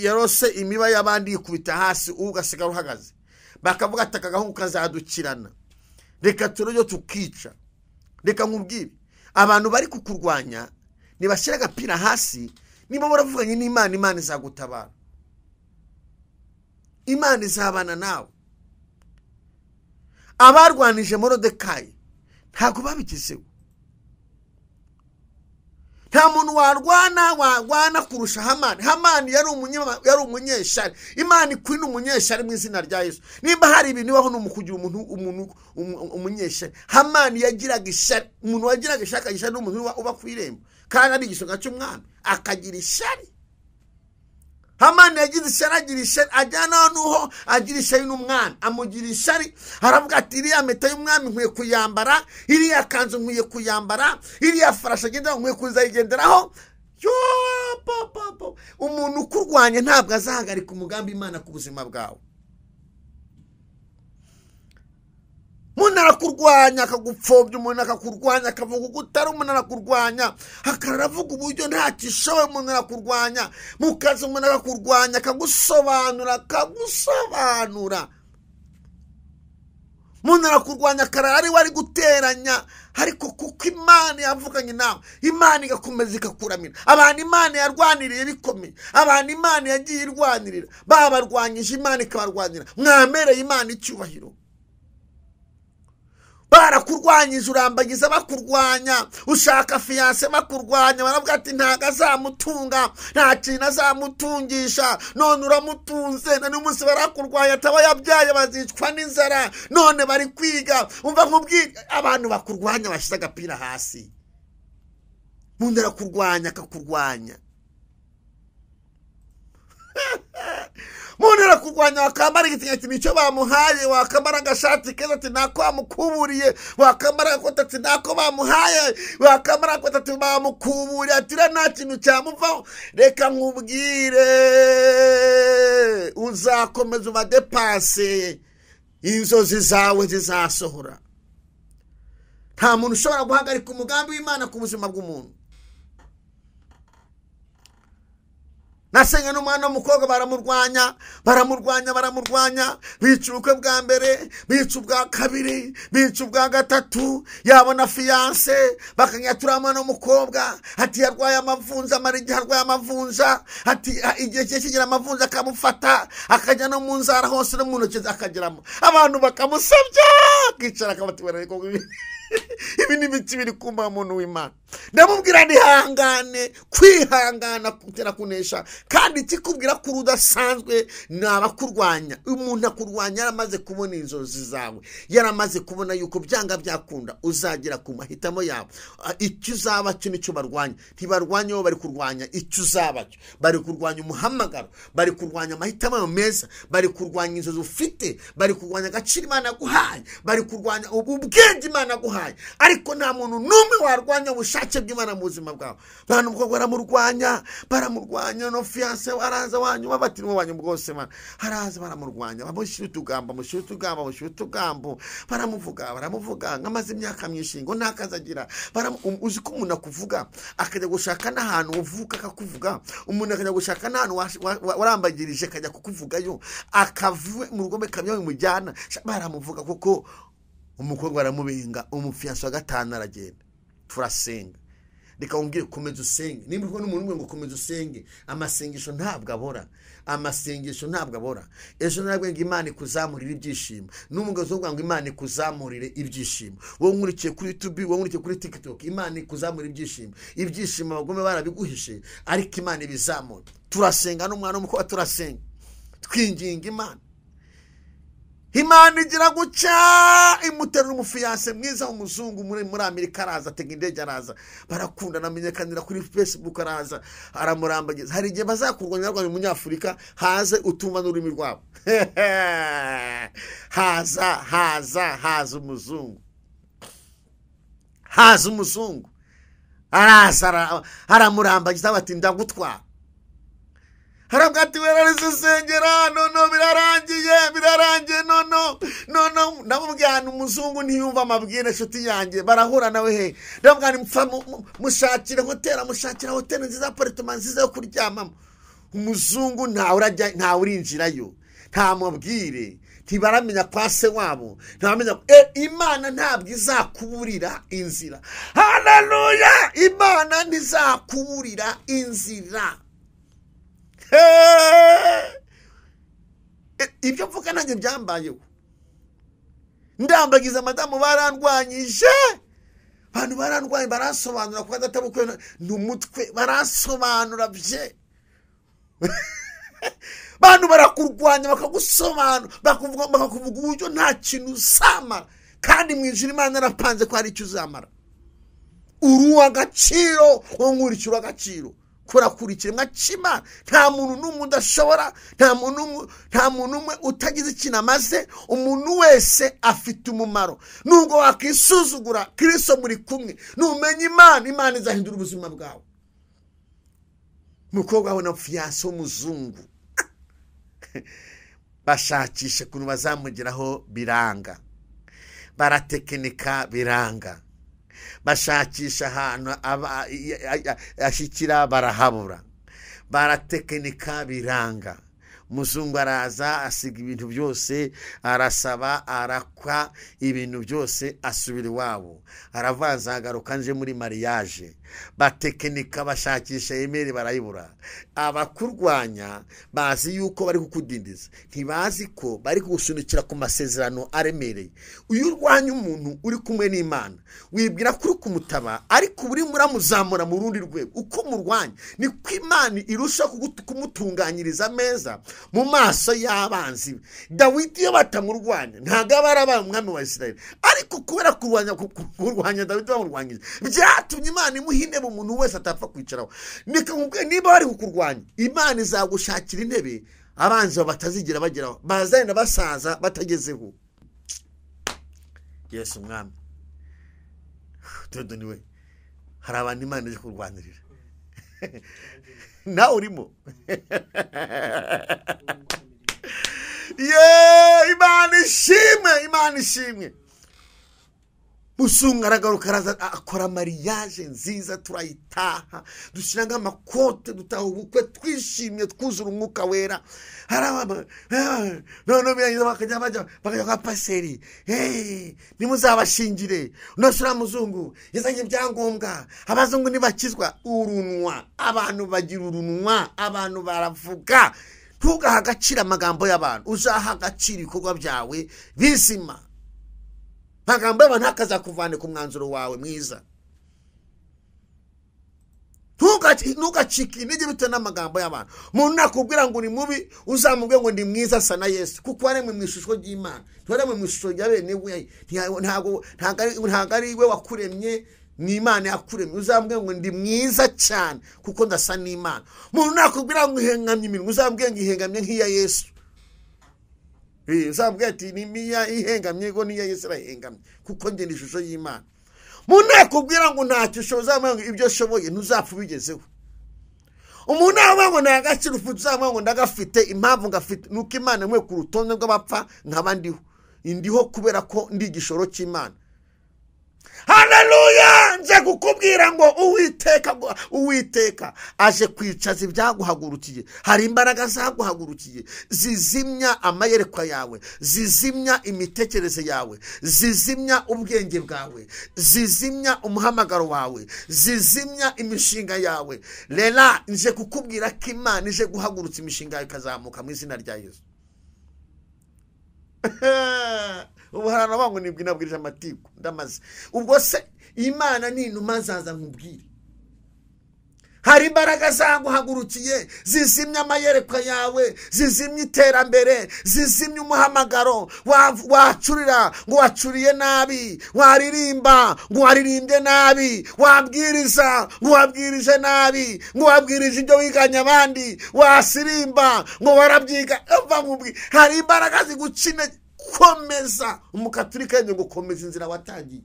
yarose imiba y'abandi yikubita hasi ugasigara uhagaze. Bakavuga ati aka gahungu kazadukirana, reka turyo tukica. Reka nkubwire, abantu bari kukurwanya nibashyira agapira hasi, niba baravuganye n'Imana, Imana izagutabara, Imana izabana nawe. Abarwanije Morodekayi ntabwo babigezeho. Nta muntu warwana kurusha Hamani. Hamani yari umunyeshari. Imana ikwina umunyeshari mu izina rya Yesu. Nimba hari ibintu bibaho n'umukugira umuntu umunyeshari. Hamani yagiraga ishari. Umuntu wagiraga ishari akagira ishari n'umuntu uba ku irembo, kandi ari igisonga cy'umwami, akagira ishari. Hamani yagize ishari, agira ishari, ajyana n'uho agira ishari n'umwami, amugira ishari, aravuga ati iriya mpeta y'umwami nkwiye kuyambara, iriya kanzu nkwiye kuyambara, iriya farashi agenderaho nkwiye kuzayigenderaho. Umuntu ukurwanya ntabwo azahagarika umugambi Imana ku buzima bwawe. Umuntu arakurwanya akagupfobya, umuntu akakurwanya akavuga uko utari, umuntu arakurwanya akaravuga uburyo nta kishoboye, umuntu arakurwanya mu kazi, umuntu akakurwanya akagusobanura. Umuntu arakurwanya akarara ari we ari guteranya, ariko kuko Imana yavuganye nawe, Imana igakomeza ikakuramira. Abantu Imana yarwaniriye bikomeye, abantu Imana yagiye irwanirira, babarwanyije Imana ikabarwanira. Mwamereye Imana icyubahiro. Barakurwanyije urambagiza bakurwanya, ushaka fiyanse bakurwanya, baravuga ati ntago azamutunga, nta kintu azamutungisha, none uramutunze, na n'umunsi barakurwanya ataba yabyaye bazicwa n'inzara, none bari kwiga. Umva nkubwire, abantu bakurwanya bashyize agapira hasi. Umuntu arakurwanya akakurwanya. Umuntu arakurwanya wakambara igitenge ati nicyo bamuhaye, wakambara agashati keza ati nako bamukuburiye, wakambara agakoti ati nako bamuhaye, wakambara agakoti ati bamukuburiye, ati uriya nta kintu cyamuvaho. Reka nkubwire, uzakomeza ubadepase, inzozi zawe zizasohora. Nta muntu ushobora guhagarika umugambi w'Imana ku buzima bw'umuntu. Nasenga n'umwana w'umukobwa baramurwanya, bica ubukwe bwa mbere, bica ubwa kabiri, bica ubwa gatatu, yabona fiyanse bakanyatura umwana w'umukobwa, ati yarwaye amavunja, amara igihe arwaye amavunja, ati igihe cye kigera amavunja akamufata, akajya no mu nzara hose no mu ntoki akageramo, abantu bakamusabya, akicara akabatibara. Ariko ibi ni ibiki biri kumba muntu w'Imana? Ndamubwira nihangane, kwihangana kutera kunesha, kandi ikikubwira ko udasanzwe ni abakurwanya. Umuntu akurwanya yaramaze kubona inzozi zawe, yaramaze kubona yuko byanga byakunda uzagera ku mahitamo yawe. Icyo uzaba cyo nicyo barwanya. Ntibarwanya bo, bari kurwanya icyo uzaba cyo, bari kurwanya umuhamagaro, bari kurwanya amahitamo yawe meza, bari kurwanya inzozi ufite, bari kurwanya agaciro Imana yaguhaye, bari kurwanya ubwenge Imana yaguhaye. Ariko nta muntu n'umwe warwanya ubushake bw'Imana mu buzima bwawe. Bantu umukobwa baramurwanya, no fiyanse araza wanyu babatiri mu banyu bwose, man haraza baramurwanya, bamushyira utugambo, baramuvuga nkamaze imyaka myinshi ngo ntakazagira. Uzi ko umuntu akuvuga akajya gushaka n'ahantu uvuka akakuvuga, umuntu akajya gushaka n'ahantu warambagirije akajya kukuvugayo, akavuye mu rugo kamyo bimujyana. Baramuvuga kuko umukobwa aramubenga, umufiyanse wa gatanu aragenda. Turasenga. Reka umbwire, komeza usenge. Nimba uri n'umuntu umwe ngo komeza usenge, amasengesho ntabwo abora. Amasengesho ntabwo abora. Ejo narabwiye ngo Imana ikuzamurire ibyishimo, n'umugozi uvuga ngo Imana ikuzamurire ibyishimo. Wowe nkurikiye kuri YouTube, wowe nkurikiye kuri TikTok, Imana ikuzamurire ibyishimo. Ibyishimo abagome barabiguhishe, ariko Imana ibizamura. Turasenga n'umwana w'umukobwa, turasenga twinginga Imana. Imana igira guca imuterura umufiyanse mwiza w'umuzungu muri Amerika, araza atega indege, araza barakundana, amenyekanira kuri Facebook, araza aramurambagiza. Hari igihe bazakurwanya barwanya umunyafurika, haze utumva n'ururimi rwabo. Haza umuzungu, haza umuzungu araza aramurambagiza, bati ndagutwara. Haravuga ati werarezesengera, nono birarangiye, nono ndamubwira umuzungu ntiyumva amabwire, inshuti yanjye barahura nawe he. Ndamubwira mpfa mushakire hoteli, mushakira hoteli nziza, apartment nziza yo kuryamamo. Umuzungu nta urinjirayo, nta mubwire, ntibaramenya kwa se wabo, ntibaramenya. Imana ntabwo izakuburira inzira. Haleluya! Imana ntizakuburira inzira. Ibyo mvuga nanjye byambayeho. Ndambagiza madamu barandwanyije, Abantu barandwaye barasobanura kwa databukwe n'umutwe, barasobanura bye. Bantu barakurwanya bakagusobanura, bakakuvuga uburyo nta kintu uzamara, kandi mu ijuru Imana yarapanze ko hari icyo uzamara. Uri uw'agaciro, wowe nkurikira agaciro. Kora ikiremwa cy'Imana. Nta muntu n'umwe udashobora, nta muntu umwe utagize ikintu amaze. Umuntu wese afite umumaro. Nubwo wakisuzugura, Kristo muri kumwe. Numenya Imana, Imana izahindura ubuzima bwawe. Umukobwa abona fiyanse w'umuzungu, bashakisha ukuntu bazamugeraho biranga, baratekinika biranga, bashakisha ahantu ashyikira barahabura, baratekinika biranga. Muzungu araza asiga ibintu byose, arasaba, arakwa ibintu byose, asubira iwabo, aravanza agaruka nje muri mariage. Batekinika bashakisha emeri barayibura. Abakurwanya bazi yuko bari kukudindiza, ntibazi ko bari kugusunikira ku masezerano aremereye. Uyu urwanya umuntu uri kumwe n'Imana, wibwira ko uri kumutaba, ariko uri muramuzamura mu rundi rwego. Uko murwanya niko Imana irusha kumutunganyiriza ameza mu maso y'abanzi. Dawidi iyo batamurwanya ntabwo aba arabaye umwami wa Isirayeli, ariko kubera kurwanya Dawidi bamurwanyije, byatumye Imana imuha intebe umuntu wese atapfa kwicaraho. Niba bari kukurwanya, Imana izagushakira intebe abanzi batazigera bageraho, bazagenda basaza batagezeho. Yesu umwami todo niwe. Hari abantu Imana ije kurwanirira, nawe urimo. Ye, Imana ishimwe, Imana ishimwe. Musungu aragaruka araza akora mariage nziza, turayitaha, dushyira nk'amakote, dutaha ubukwe twishimye, twuzura umwuka wera. None birangiza bakajya bakajya kwa paseri, nimuzabashingire, none uriya muzungu yazanye ibyangombwa, abazungu ntibakizwa. Urunwa, abantu bagira urunwa, abantu baravuga. Ntugahe agaciro amagambo y'abantu, uzaha agaciro ibikorwa byawe bizima. Amagambo y'abantu ntakazakuvane ku mwanzuro wawe mwiza. Ntugacike intege bitewe n'amagambo y'abantu. Umuntu nakubwira ngo uri mubi, uzamubwire ngo ndi mwiza asa na Yesu, kuko waremwe mu ishusho ry'Imana, ntiwaremwe mu ishusho rya bene we. Ntabwo ari we wakuremye, ni Imana yakuremye. Uzamubwire ngo ndi mwiza cyane kuko ndasa n'Imana. Umuntu nakubwira ngo ihengamye iminwa, uzamubwire ngo ihengamye nk'iya Yesu. Uzamubwire ati ni miya ihengamye ngo niya Yesu arahengamye, kuko njye ni ishusho y'Imana. Umuntu nakubwira ngo ntacyo ushoboye, uzamubwire ngo ibyo ushoboye ntuzapfa ubigezeho. Umuntu nawe ngo nta gaciro ufite, uzamubwire ngo ndagafite. Impamvu ngafite nuko Imana imwe ku rutonde rw'abapfa nkaba ndiho. Indiho kubera ko ndi igishoro cy'Imana. Haleluya! Nje kukubwira ngo Uwiteka aje kwicaza ibyaguhagurukiye. Hari imbaraga zaguhagurukiye zizimya amayerekwa yawe, zizimya imitekerereze yawe, zizimya ubwenge bwawe, zizimya umuhamagaro wawe, zizimya imishinga yawe. Rera nje kukubwira ko Imana ije guhagurutsa imishinga yawe ikazamuka mu izina rya Yesu. Ubu hari abantu ngo nabwirije amatiku ndamaze. Ubwo se Imana ni inuma nzaza nkubwire. Hari imbaraga zaguhagurukiye zizimya amayerekwa yawe, zizimya iterambere, zizimya umuhamagaro. Wacurira ngo wacuriye nabi, waririmba ngo waririmbye nabi, wabwiriza ngo wabwirije nabi, ngo wabwirije ibyo wiganye abandi, wasirimba ngo warabyiga. Hari imbaraga ziguca intege. Komeza. Umukaturika ngo komeza inzira watangiye.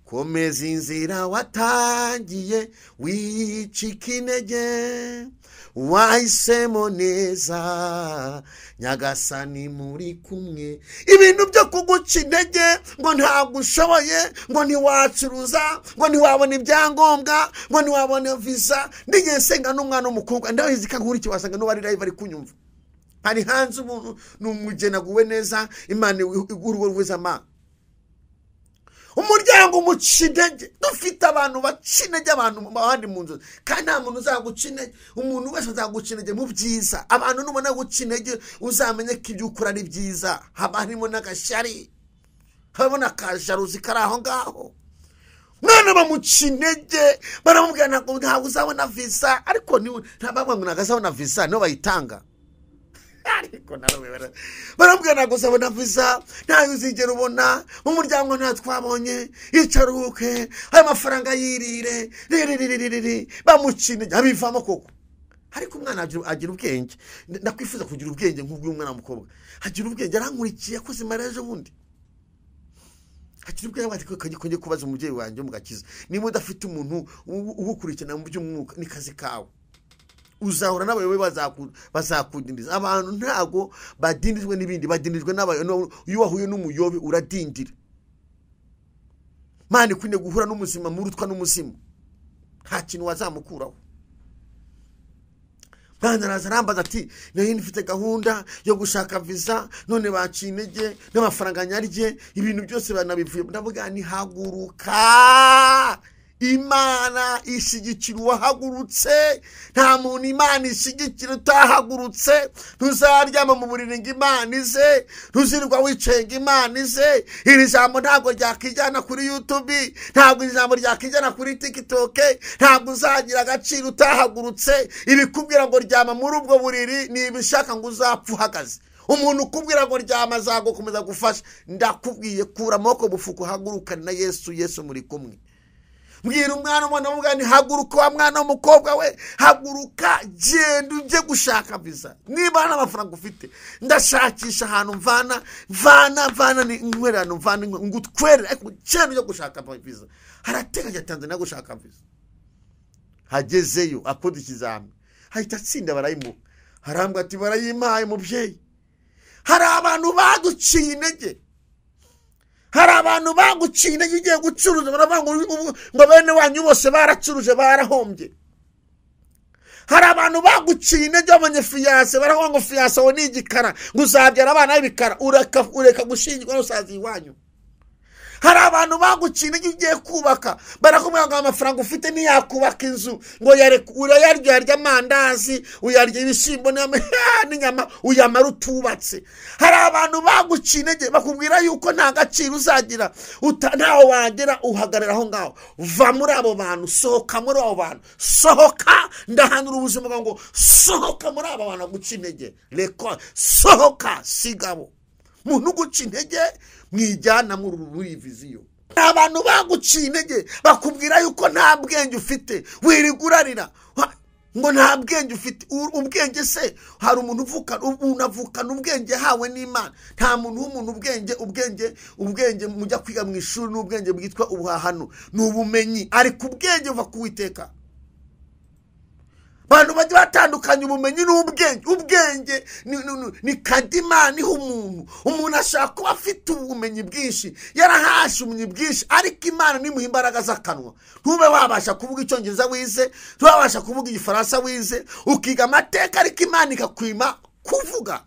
Komeza inzira watangiye, wicika intege, wahisemo neza, Nyagasani muri kumwe. Ibintu byo kuguca intege ngo ntabwo ushoboye, ngo ntiwacuruza, ngo ntiwabona ibyangombwa, ngo ntiwabona visa. Ndigeye nsenga n'umwana w'umukobwa, ndabizi ko nkurikiye, wasanga n'uwari live ari kunyumva. Hari hanze umuntu ni umugeni aguwe neza, Imana iguha rwiza. Umuryango umuca intege. Dufite abantu baca intege abantu abandi mu nzu, kandi nta muntu uzaguca intege. Umuntu wese azaguca intege mu byiza. Abantu nubona guca intege uzamenye ko ibyo ukora ari byiza. Haba harimo n'agashyari, habamo n'akajaruzi kari aho ngaho. Mwana bamuca intege, baramubwira ntabwo uzabona visa, ariko ntabwo ngo ntabwo azabona visa, niyo bayitanga. Ariko nawe baramubwira ntabwo uzabona visa, ntayo uzigera ubona, mu muryango nta twabonye, icaruke, ayo mafaranga yirire, riririririri, bamuca intege, abivamo koko. Ariko umwana agira ubwenge. Ndakwifuza kugira ubwenge nk'ubw'umwana w'umukobwa. Agira ubwenge, arankurikiye, akoze mariage bundi. Agira ubwenge ati kongeye kubaza umubyeyi wanjye mu gakiza. Niba udafite umuntu ugukurikirana mu by'umwuka ni kazi kawe. Uzahora n'abayobe bazakudindiza. Abantu ntago badindizwe n'ibindi, badindizwe n'abayobe. Iyo wahuye n'umuyobe uradindira. Mani kwine guhura n'umuzima murutwa n'umuzimu. Nta kintu wazamukuraho. Mwana araza arambaza ati nari mfite gahunda yo gushaka visa, none baciye intege n'amafaranga nyarye, ibintu byose banabivuye. Ndavuga ni haguruka, Imana ishyigikira uwahagurutse. Nta muntu Imana ishyigikira utahagurutse. Ntuzaryama mu buriri ngo Imana ize, ntuzirirwa wicaye ngo Imana ize. Iri jambo ntabwo ryakijyana kuri YouTube, ntabwo iri jambo ryakijyana kuri TikTok, ntabwo uzagira agaciro utahagurutse. Ibikubwira ngo ryama muri ubwo buriri ni ibishaka ngo uzapfa uhagaze. Umuntu ukubwira ngo ryama azagukomeza gufasha, ndakubwiye kura amaboko mufuko, haguruka na Yesu. Yesu muri kumwe. Mbwira umwana umwana w'umugani, haguruka wa mwana w'umukobwa we, haguruka, genda ujye gushaka visa. Niba nta mafaranga ufite, ndashakisha ahantu mvana mvana mvana inkwererano, mvana ngutwerere, ariko genda ujye gushaka visa. Harateganya Tanzania gushaka visa. Hagezeyo akora ikizami, ahita atsinda, barayimuha. Harambwa ati barayimpaye mubyeyi. Hari abantu baguciye intege. Hari abantu baguciye intege ugiye gucuruza, baravuga ngo bene wanyu bose baracuruje barahombye. Hari abantu baguciye intege babonye fiyanse, baravuga ngo fiyanse wawe ni igikara, ngo uzabyara abana b'ibikara, ureka gushyingirwa n'usaza iwanyu. Hari abantu baguciye intege ugiye kubaka, barakubwira ngo amafaranga ufite ntiyakubaka inzu, ngo urayarya yarya amandazi, uyarya ibishyimbo n'inyama, uyamara utubatse. Hari abantu baguciye intege bakubwira yuko nta gaciro uzagira, ntawe wagera, uhagarara aho ngaho. Va muri abo bantu, sohoka muri abo bantu, sohoka. Ndahanura ubuzima bwawe ngo sohoka muri abo bantu baguca intege, reka sohoka, sigabo. Muntu uguca intege mwijyana muri viziyo. Abantu baguciye intege bakubwira yuko nta bwenge ufite, wirigurarira ngo nta bwenge ufite. Ubwenge se hari umuntu unavukana ubwenge hawe n'Imana. Nta muntu w'umuntu ubwenge, ubwenge, ubwenge mujya kwiga mu ishuri n'ubwenge bwitwa ubuhahano, ni ubumenyi, ariko ubwenge buva ku Uwiteka. Abantu bajya batandukanya ubumenyi n'ubwenge. Ubwenge ni kadima, niho umuntu ashaka kuba afite ubumenyi bwinshi, yarahashe ubumenyi bwinshi, ariko Imana nimuha imbaraga z'akanwa. Ntube wabasha kuvuga icyongereza wize, ntube wabasha kuvuga igifaransa wize, ukiga amateka, ariko Imana ikakwima kuvuga.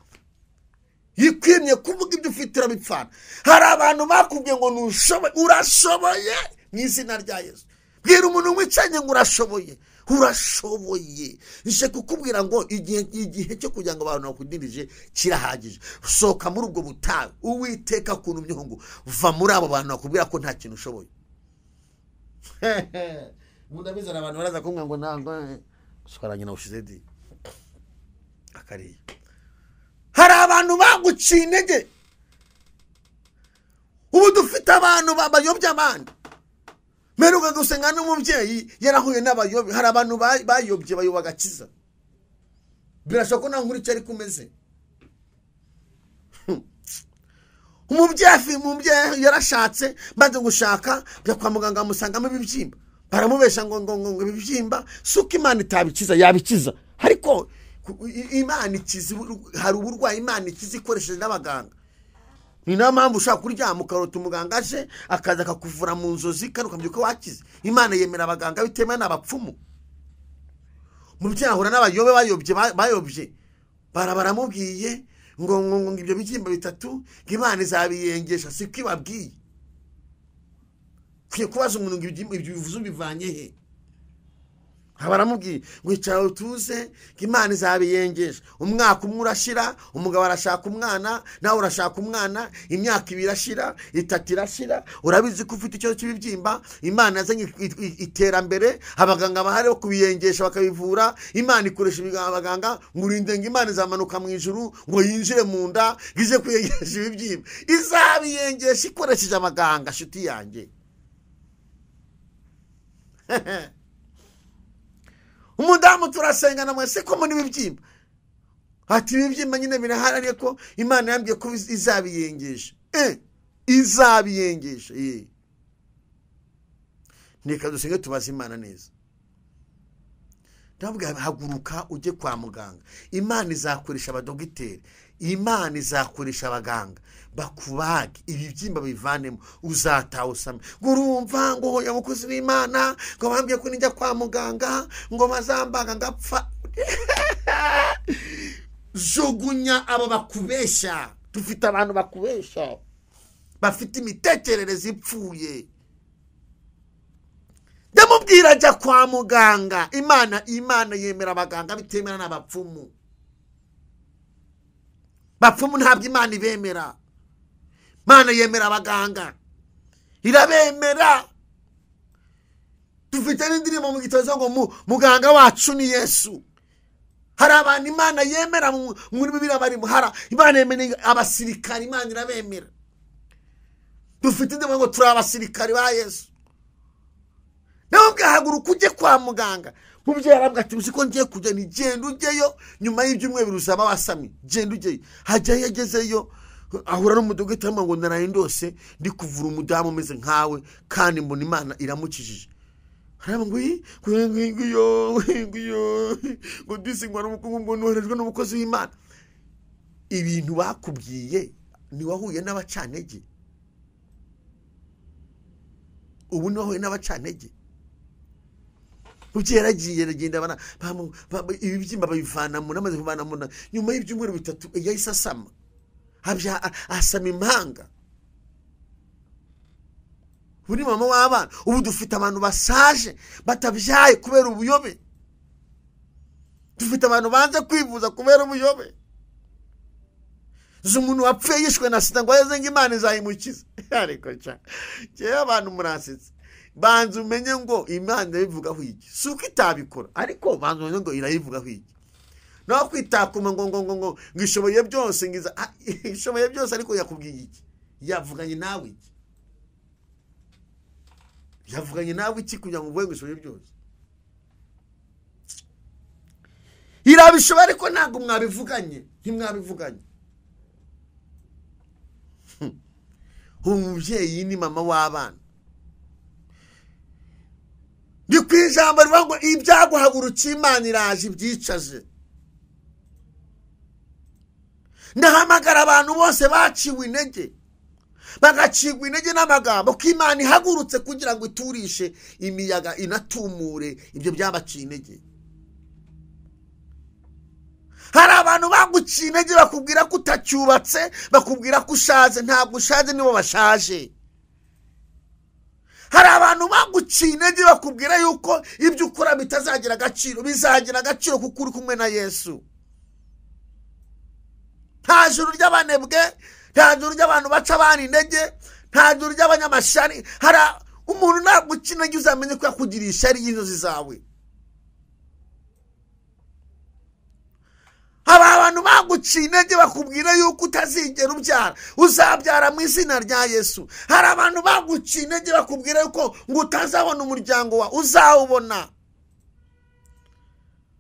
Yikwimye kuvuga ibyo ufite urabipfana. Hari abantu bakubwiye ngo ntushoboye, urashoboye mu izina rya Yesu. Bwira umuntu wicanye ngo urashoboye, urashoboye. Nje kukubwira ngo igihe cyo kugira ngo abantu bakudindije kirahagije. Sohoka muri ubwo butayu, Uwiteka akuntumyeho ngo va muri abo bantu bakubwira ko nta kintu ushoboye. Mundabizana abantu baraza kumbwira ngo ntabwo swaranye na ushize di akariye. Hari abantu baguciye intege. Ubu dufite abantu bayobya abandi. Mperuka gusenga n'umubyeyi yarahuye n'abayobe. Hari abantu bayobye bayoba agakiza. Birashoboka ko nta nkuru icyo ariko umeze. Umubyeyi yarashatse, maze gushaka bya kwa muganga amusangamo ibibyimba. Baramubesha ngo ngo ngo ibibyimba, suko Imana itabikiza, yabikiza. Ariko Imana ikiza, hari uburwayi Imana ikiza ikoresheje n'abaganga. Ni nayo mpamvu ushaka kuryama ukarota umuganga aje akaza akakuvura mu nzozi kandi ukamenya wakize. Imana yemera abaganga bitemewe n'abapfumu. Umubyeyi ahura n'abayobe bayobye, baramubwiye ngo ngo ibyo bibyimba bitatu ngo Imana izabiyengesha, siko ibabwiye. Kwiye kubaza umuntu ngo ibyo bivuze ubivanye he? Baramubwiye ngo icara utuze Imana izabiyengesha. Umwaka umwe urashira, umugabo arashaka umwana, nawe urashaka umwana, imyaka ibiri irashira, itatu irashira, urabizi ko ufite ikibazo cy'ibibyimba. Imana yazanye iterambere, abaganga bahari bo kubiyengesha bakabivura. Imana ikoresha abaganga ngo urinde ngo Imana izamanuka mu ijuru ngo yinjire mu nda ize kuyengesha ibibyimba. Izabiyengesha ikoresheje abaganga, shuti yanjye. Umudamu turasengana mwese ko muri ibibyimba. Ati ibibyimba nyine birahari ariko Imana yambwiye ko izabiyengesha. Izabiyengesha. Neka dusenge tubaze Imana neza. Ndavuga haguruka ujye kwa muganga. Imana izakoresha abadogiteri, Imana izakoresha abaganga bakubage ibibyimba bivanemo, uzataha usame. Gurumva ngo hoya mukozi w'Imana ngo bambwiye ko nijya kwa muganga ngo bazambaga ngapfa. Jugunya abo bakubesha. Dufite abantu bakubesha bafite imitekerereze ipfuye. Ndamubwira ajya kwa muganga. Imana yemera abaganga bitemera n'abapfumu. Bapfumu ntabwo Imana ibemera. Imana yemera abaganga, irabemera. Dufite n'indirimbo mu gitabo ngo muganga wacu ni Yesu. Hari abantu Imana yemera muri Bibiliya barimo. Hari Imana yemera abasirikari, Imana irabemera. Dufite indirimbo ngo turi abasirikari ba Yesu. Nawe bwahaguruka ujye kwa muganga. Mubyeyi arabwa ati uzi ko ngiye kujya, ni genda ujyeyo, nyuma y'ibyumweru uzaba wasamye, genda ujyeyo. Hajyayo yagezeyo ahura n'umudogiteri ngo naraye ndose ndi kuvura umudamu umeze nkawe kandi mbona Imana iramukijije. Arabwa ngo ngiyo ngo disi ngo ngo noherejwe n'umukozi w'Imana. Ibintu bakubwiye ni wahuye n'abacantege. Ubu ni wahuye n'abacantege. Mubyeyi yaragiye aragenda bana ibibyimba babivana mu namaze kuvana mu nyuma y'ibyumweru bitatu yahise asama. Asama impanga. Ubu ni mama w'abana. Ubu dufite abantu basaje batabyaye kubera ubuyobe. Dufite abantu banze kwivuza kubera ubuyobe. Umuntu wapfuye yishwe na sida ngo aheze ngo Imana izayimukiza. Ariko cha jewe abantu murasetse. Banza umenye ngo Imana irabivugaho iki. Si uko itabikora, ariko banza umenye ngo irayivugaho iki. Naho kwitakuma ngo ngo ngo ngo ishoboye byose, ngiza ishoboye byose, ariko yakubwiye iki? Yavuganye nawe iki? Yavuganye nawe iki kugira ngo uvuge ngo ishoboye byose? Irabishoboye ariko ntabwo mwabivuganye, ntimwabivuganye. Umubyeyi ni mama w'abana. Ni ku ijambo rivuga ngo ibyaguhagurukiye Imana iraje ibyicaje. Ndahamagara abantu bose baciwe intege, bagacibwa intege n'amagambo ko Imana ihagurutse kugira ngo iturishe imiyaga inatumure ibyo byabaciye intege. Hari abantu baguciye intege bakubwira ko utacyubatse, bakubwira ko ushaje. Ntabwo ushaje, nibo bashaje. Hari abantu baguciye intege bakubwira yuko ibyo ukora bitazagira agaciro. Bizagira agaciro kuko uri kumwe na Yesu. Nta juru ry'abanebwe, nta juru ry'abantu baca abana intege, nta juru ry'abanyamashari. Hari umuntu naguca intege uzamenye ko yakugiriye ishyari y'inzozi zawe. Aba abantu baguciye intege bakubwira yuko utazigera ubyara, uzabyara mu izina rya Yesu. Hari abantu baguciye intege bakubwira yuko ngo utazabona umuryango wawe, uzawubona.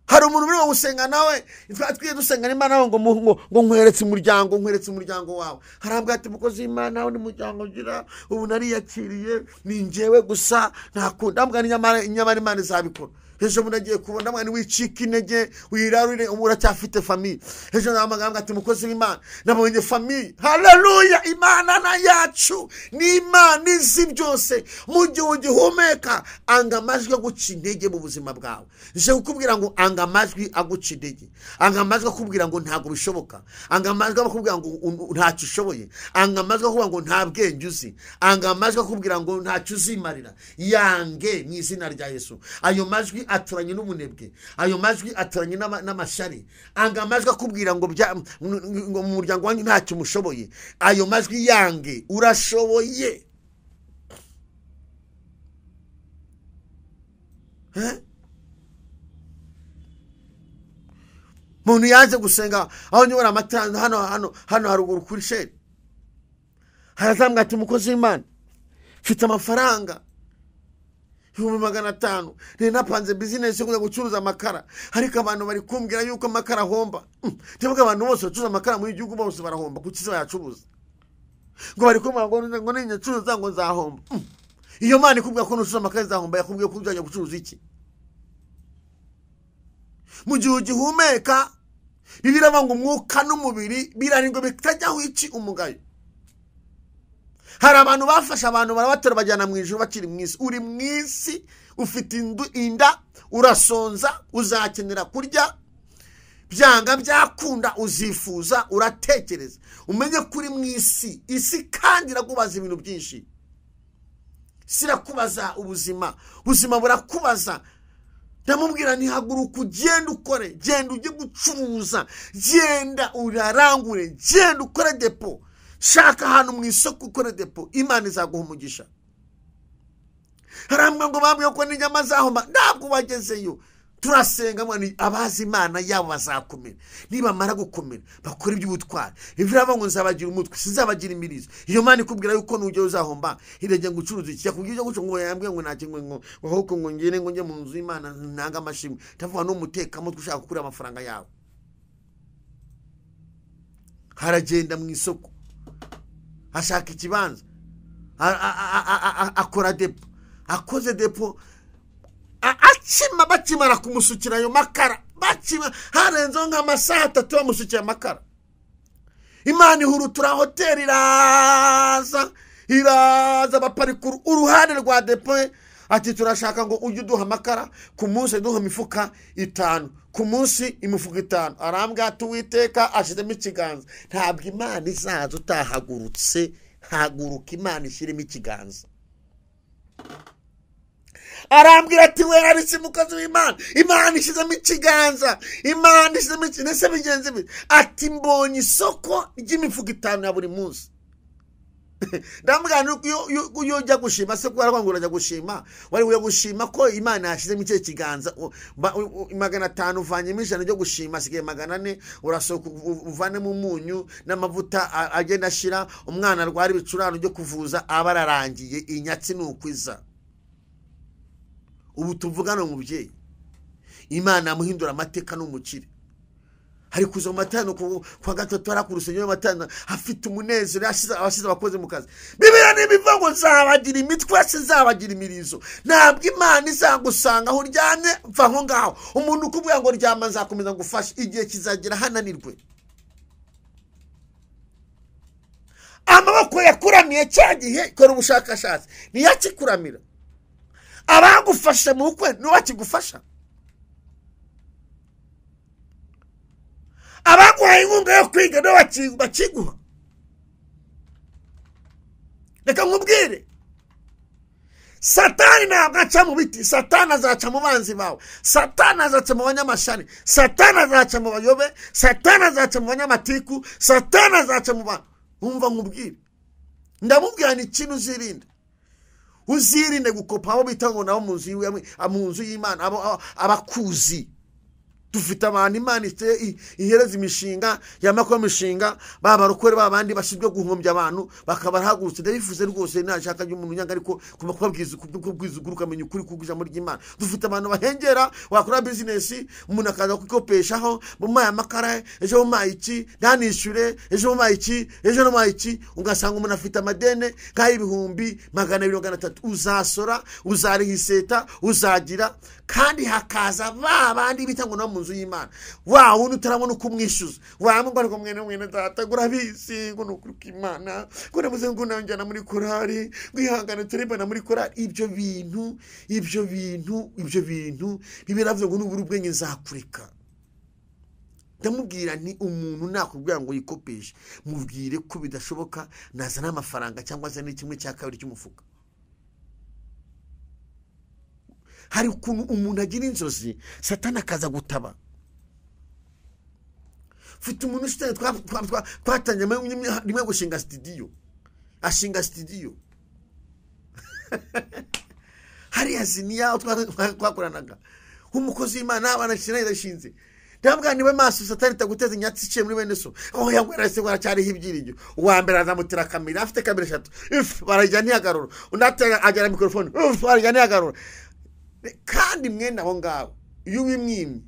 Hari umuntu urimo gusenga nawe, twiye dusenga n'Imana ngo ngo nkweretse umuryango, nkweretse umuryango wawe. Harabwa ati mukozi w'Imana ni muryango ugira, ubu nariyakiriye, ni njyewe gusa ntakunda. Mbwa nyamara Imana izabikora. Ejo bundi agiye kubona mwana wicika intege, wirarure uracyafite famille. Ejo namagambo ati mukozi w'Imana nabonye famille. Haleluya! Imana na yacu ni Imana izi byose. Mu gihe ugihumeka anga amajwi aguca intege mu buzima bwawe. Nje kukubwira ngo anga amajwi aguca intege, anga amajwi akubwira ngo ntabwo bishoboka, anga amajwi akubwira ngo ntacyo ushoboye, anga amajwi akubwira ngo nta bwenge uzi, anga amajwi akubwira ngo ntacyo uzimarira. Yange mu izina rya Yesu ayo majwi aturanye n'ubunebwe, ayo majwi aturanye n'amashari, anga amajwi akubwira ngo ngo mu muryango wanyu ntacyo mushoboye. Ayo majwi yange, urashoboye. Muntu yaje gusenga aho nyobora amatara hano hano hano haruguru kuri sheri, harazambwa ati umukozi w'Imana mfite amafaranga 500,000 nari napanze business yo kujya gucuruza amakara, ariko abantu bari kumbwira yuko amakara ahomba. Ndavuga abantu bose bacuruza amakara muri gihugu bose barahomba, kuki se bayacuruza? Ngo bari kumbwira ngo ninyacuruza ngo nzahomba. Iyo Mana ikubwira ko nucuruza amakara izahomba, yakubwiye ko uzajya gucuruza iki? Mu gihe ugihumeka, Bibiliya iravuga ngo umwuka n'umubiri birarindwa bitajyaho iki umugayo. Hari abantu bafashe abantu barabatera bajyana mu ijuru bakiri mu isi. Uri mu isi ufite inda, urasonza, uzakenera kurya, byanga byakunda uzifuza, uratekereza. Umenye ko uri mu isi, isi kandi irakubaza ibintu byinshi. Isi irakubaza ubuzima, ubuzima burakubaza. Ndamubwira nti haguruka ugende ukore, genda ujye gucuruza, genda urarangure, genda ukore depo, shaka ahantu mu isoko ukore depo, Imana izaguha umugisha. Harambwa ngo bambwiye ko n'inyama zahomba, ntabwo wagezeyo. Turasenga mwana, abazi Imana yabo bazakomera, nibamara gukomera bakora iby'ubutwari. Bibiliya ngo nzabagira umutwe, sinzabagira imirizo. Iyo Mana ikubwira yuko nujya uzahomba, irajya ngo ucuruze iki, yakubwira ibyo guca ngo yambwiye ngo ntacyo ngo ahubwo ngo ngire ngo njye mu nzu y'Imana nanga amashimwe. Ndavuga n'umutekamutwe ushaka gukura amafaranga yawe. Haragenda mu isoko ashaka ikibanza, akora depo, akoze depo akima bakimara kumusukira ayo makara, bakima harenzeho nk'amasaha 3 bamusukira amakara. Imana ihurutura hoteli iraza, iraza baparika uruhande rwa depo, ati turashaka ngo ujye uduha amakara ku munsi, duha imifuka 5 ku munsi, imifuka 5. Arambwira ati Uwiteka ashizemo ikiganza. Ntabwo Imana izaza utahagurutse, haguruka Imana ishyiremo ikiganza. Arambwira ati we aritse mukazi w'Imana, Imana ishyizemo ikiganza, Imana ishyizemo ikiganza. Ese bigenze bite? Ati mbonye isoko ry'imifuka 5 ya buri munsi. Ndamubwira nti iyo ujya gushima se ko waravuga ngo urajya gushima, wari uya gushima ko Imana yashyizemo icyo kiganza, 500 uvanyemo 100 ryo gushima, asigaye 400, urasohoka uvanemo umunyu n'amavuta agenda ashira, umwana arwara ibicurane byo kuvuza aba ararangiye, inyatsi ni ukwiza. Ubu tuvugana umubyeyi, Imana amuhindura amateka n'umukire. Hari kuza mu matano kwa gatatu ara ku rusengero matano afite umunezero, ashize abakozi mu kazi. Bibiliya nibivuga ngo nzabagira imitwe, sinzabagira imirizo. Ntabwo Imana izagusanga aho uryamye, mva aho ngaho. Umuntu ukubwira ngo ryama nzakomeza ngufashe, igihe kizagera hananirwe. Amaboko yakuramiye cya gihe, kora ubushakashatsi, ntiyakikuramira. Abagufashe mu bukwe nibo bakigufasha. Abaguhaye inkunga yo kwiga nibo bakiguha. Reka nkubwire, Satani ntabwo aca mu biti, Satani azaca mu banzi bawe, Satani azaca mu banyamashari, Satani azaca mu bayobe, Satani azaca mu banyamatiku, Satani azaca mu bantu. Umva nkubwire, ndamubwira ni ikintu uzirinda. Uzirinde gukopa abo bita ngo nabo mu nzu y'Imana, abakuzi. Dufite abantu Imana ihereza imishinga, yamakwa imishinga, babarokore babandi bashinzwe guhombya abantu, bakabarahagurutse. Ndabivuze rwose nashaka y'umuntu nyanga, ariko kuma kubabwiza ukuri ukamenya ukuri k'ijambo ry'Imana. Dufite abantu bahengera, wakora business umuntu akaza kukopeshaho, mumaye amakara, ejo mumaye iki, ntanishyure, ejo mumaye iki, ejo mumaye iki, ugasanga umuntu afite amadene nk'ay'ibihumbi 200, 300. Uzasora, uzariha iseta, uzagira, kandi hakaza babandi bita ngo nabo mu nzu y'Imana. Wa wundi utarabona uko umwishyuza, wamubwira ngo mwene mwene data ngo urabizi ngo ni ukuri kw'Imana, ngo nabuze ngo nanjyana muri korari, ngo ihangane turibana muri korari. Ibyo bintu, ibyo bintu, ibyo bintu Bibiliya iravuga ngo nubura ubwenge nzakureka. Ndamubwira nti umuntu nakubwira ngo yikopeshe, mubwire ko bidashoboka, nazana amafaranga cyangwa azane 1/2 cy'umufuka. Hari ukuntu umuntu agira inzozi Satani akaza gutaba. Mfite umuntu usitanye twatangiye rimwe gushinga studio, ashinga studio hariya ziniya twakoranaga umukozi w'Imana abana shinze ndabwa niwe maso Satani itaguteza inyatsi iciye muri bene so. Oh yagwera se gwaracyariho ibyiringiro. Uwa mbere azamutira kamera afite kamera eshatu, if barajya ntiyagarura, undi agera microphone, if barajya ntiyagarura. Kandi mwene aho ngaho iyo ubimwimye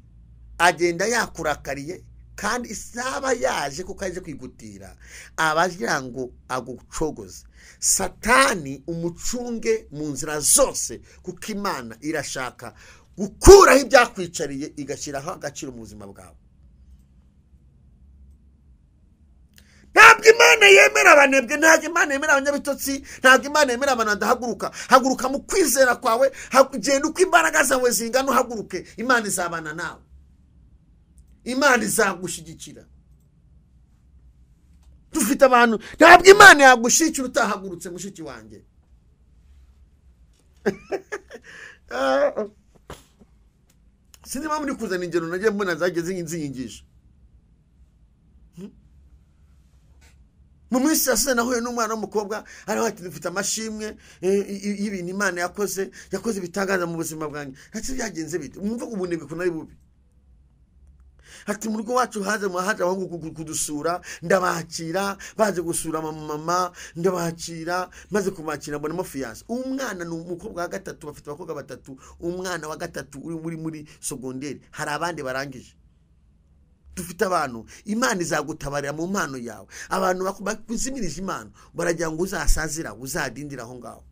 agenda yakurakariye, kandi isaba yaje kuko aje kwigutira abagira ngo agucogoze. Satani umucunge mu nzira zose, kuko Imana irashaka gukuraho ibyakwicariye igashyiraho agaciro mu buzima bwawe. Ntabwo Imana yemera abanebwe, ntabwo Imana yemera abanyabitotsi, ntabwo Imana yemera abantu badahaguruka. Haguruka mu kwizera kwawe, genda uko imbaraga zawe zingana uhaguruke, Imana izabana nawe, Imana izagushyigikira. Dufite abantu, ntabwo Imana yagushyigikira utahagurutse mushiki wanjye. Sinzi impamvu ndi kuzana ingero nagiye mbona zagiye zinyigisha. Mu minsi yashize nahuye n'umwana w'umukobwa ariho ati dufite amashimwe y'ibintu Imana yakoze, yakoze ibitangaza mu buzima bwanjye. Ati byagenze bite? Mwumva ubunebwe ukuntu ari bubi. Ati mu rugo wacu haje abahungu kudusura, ndabakira, baje gusura mama, ndabakira, maze kubakira mbonamo fiance. Umwana ni umukobwa wa gatatu, bafite abakobwa batatu, umwana wa gatatu uri muri secondaire, hari abandi barangije. Dufite abantu Imana izagutabarira mu mpano yawe. Abantu bakuzimirije impano baragira ngo uzasazira, uzadindira aho ngaho.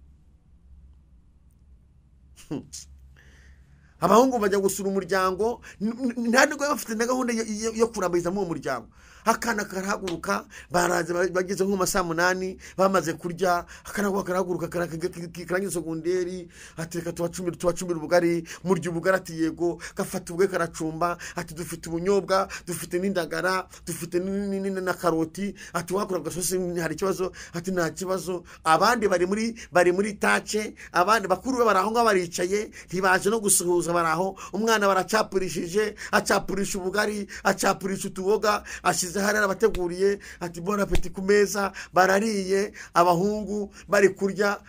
Abahungu bajya gusura umuryango, nta nubwo bafite na gahunda yo kurambagiza mu muryango. Akana karahaguruka, baraza bageze nko mu saa 8 bamaze kurya, akana karahaguruka karangiza segonderi, ateka tubacumira ubugari, murya ubugari ati yego, gafata ubwe karacumba, ati dufite ubunyobwa, dufite n'indagara, dufite na karoti, ati wakora gasosi hari ikibazo, ati nta kibazo. Abandi bari muri tace, abandi bakuru bari aho ngaho baricaye, ntibaje no gusuhuza, baraho umwana baracapurishije, acapurisha ubugari, acapurisha utuboga, ashize hari abateguriye, ati bon appétit ku meza, barariye, abahungu bari kurya,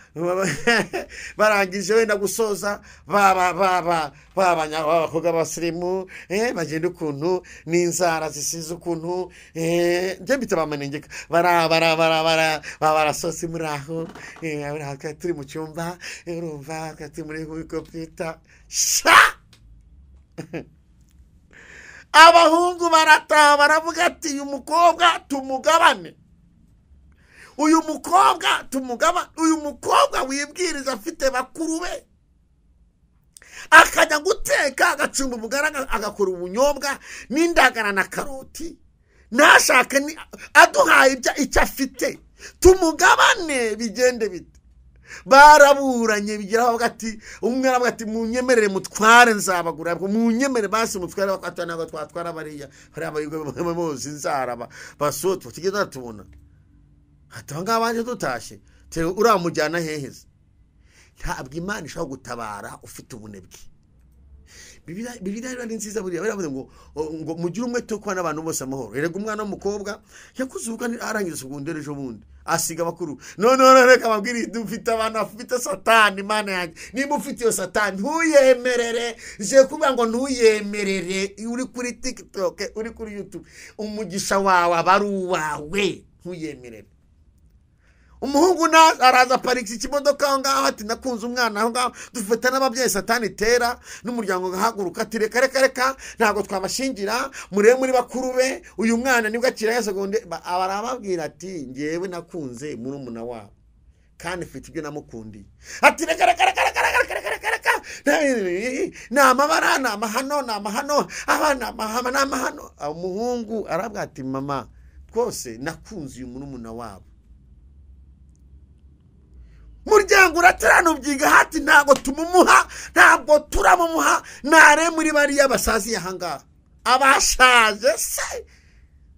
barangije wenda gusoza, babakobwa b'abasirimu, bagenda ukuntu n'inzara zisize ukuntu, njye mbita bamanengeka, barasosi muri aho, turi mu cyumba, urumva turi muri computer. Sha! Abahungu barataha baravuga ati uyu mukobwa tumugabane, uyu mukobwa tumugabane, uyu mukobwa wibwiriza afite bakuru be, akajya guteka agacumba ubugari agakora ubunyobwa n'indagara na karoti, ntashake aduhaye icyo afite, tumugabane bigende bite? Baraburanye bigira bavuga ati umwe aravuga ati munyemerere mutware nzabagura, munyemerere basi mutware, bakatwa ntabwo twatwara bariya hariya bose inzara basotwa tugenda tubona ati aho ngaho baje tutashye uramujyana hehe? Ntabwo Imana ishobora gutabara ufite ubunebwe. Bibiliya ni nziza buriya, baravuze ngo mugire umwete wo kubana n'abantu bose amahoro. Erega umwana w'umukobwa yakuze ubukwe arangiza segonderi ejo bundi asiga bakuru. None reka babwire, dufite abantu bafite Satani. Imana yanjye, niba ufite iyo Satani ntuyemerere, je kuvuga ngo ntuyemerere, uri kuri TikTok, uri kuri YouTube, umugisha wawe aba ari uwawe, ntuyemerere. Umuhungu araza aparika ikimodoka aho ngaho ati nakunze umwana aho ngaho, dufite n'ababyeyi Satani itera n'umuryango gahaguruka ati reka reka reka ntabwo twabashingira, murebe muri bakuru be, uyu mwana nibwo akira segonde. Arababwira ati ngewe nakunze murumuna wabo kandi mfite ibyo namukundiye, ati reka reka reka reka reka reka reka, ni amabara, ni amahano, ni amahano, abana amahama, ni amahano. Umuhungu arabwira ati mama rwose nakunze uyu murumuna wabo. Muryango uraterana ubyiga hati ntabwo tumumuha, ntabwo turamumuha, nare muri bariya basaziye ahangaha abashaje se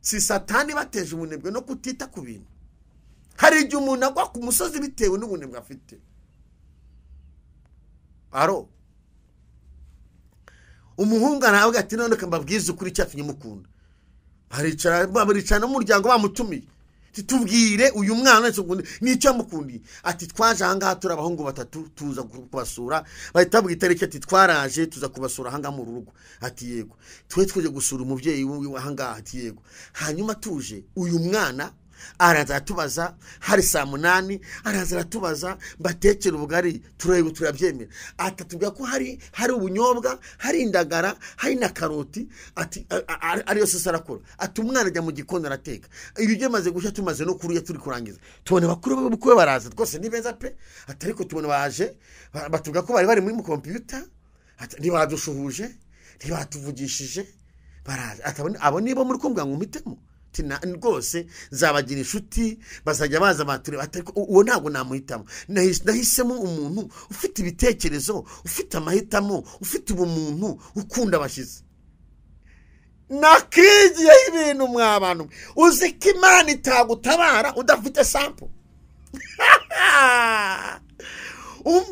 si Satani bateje ubunebwe no kutita ku bintu. Hari igihe umuntu agwa ku musozi bitewe n'ubunebwe afite. Aro Umuhungu aravuga ati none mbabwize ukuri cyatumye mukunda. Baricara n'umuryango bamutumiye. Tubwire uyu mwana n'icyo amukundiye. Ati twaje ahangaha turi abahungu batatu tuza kubasura. Bahita babwira itariki ati twaraje tuza kubasura ahangaha mu rugo. Ati yego. Twe tuje gusura umubyeyi ahangaha. Ati yego. Hanyuma tuje uyu mwana araza aratubaza hari saa 8, araza aratubaza mbatekera ubugari turebe turabyemera. Atatubwira ko hari ubunyobwa, hari indagara, hari na karoti, ati ariyo sose arakora. Ati umwana ajya mu gikoni arateka. Ibi byamaze gushya tumaze no kuruya turi kurangiza. Tubona bakuru b'ubukwe baraza rwose ni beza pe. Ati ariko tubona baje batubwira ko bari muri mu computer, ntibadushuhuje, ntibatuvugishije, baraza. Ati abo nibo muri kumbwa ngo umitemo. Rwose nzabagira inshuti bazajya baza batureba. Uwo ntabwo namuhitamo. Nahisemo umuntu ufite ibitekerezo, ufite amahitamo, ufite ubumuntu, ukunda abashyitsi. Nakigiyeho ibintu mwa bantu. Uzi ko Imana itagutabara udafite sample.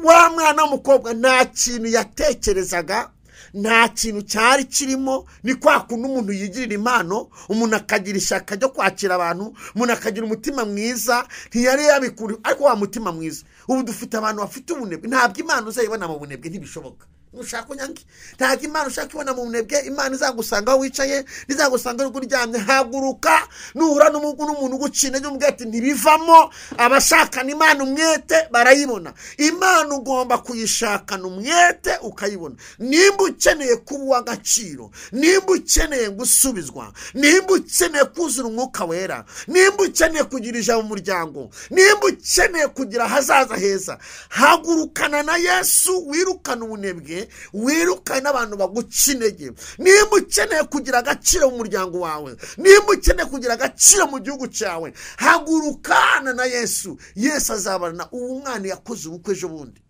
Wa mwana w'umukobwa nta kintu yatekerezaga, nta kintu cyari kirimo. Ni kwa kuntu umuntu yigirira impano, umuntu akagira ishyaka ryo kwakira abantu, umuntu akagira umutima mwiza, ntiyari yabikura ariko wa mutima mwiza. Ubu dufite abantu bafite ubunebwe. Ntabwo Imana uzayibona mu bunebwe, ntibishoboka. Nushaka unyange. Ntabwo Imana ushaka ibona mu bunebwe. Imana izagusanga aho wicaye, izagusanga aho uryamye. Haguruka, nuhura n'umuntu uguca intege umubwire ati ntibivamo. Abashakana Imana umwete barayibona. Imana ugomba kuyishakana umwete ukayibona. Nimba ukeneye kuba uw'agaciro, nimba ukeneye gusubizwa, nimba ukeneye kuzura umwuka wera, nimba ukeneye kugira ijambo mu muryango, nimba ukeneye kugira ahazaza heza, hagurukana na Yesu, wirukana ubunebwe, wirukane abantu baguca intege. Nimba ukeneye kugira agaciro mu muryango wawe, nimba ukeneye kugira agaciro mu gihugu cyawe, hagurukana na Yesu. Yesu azabana. Ubu mwana yakoze ubukwe ejo bundi.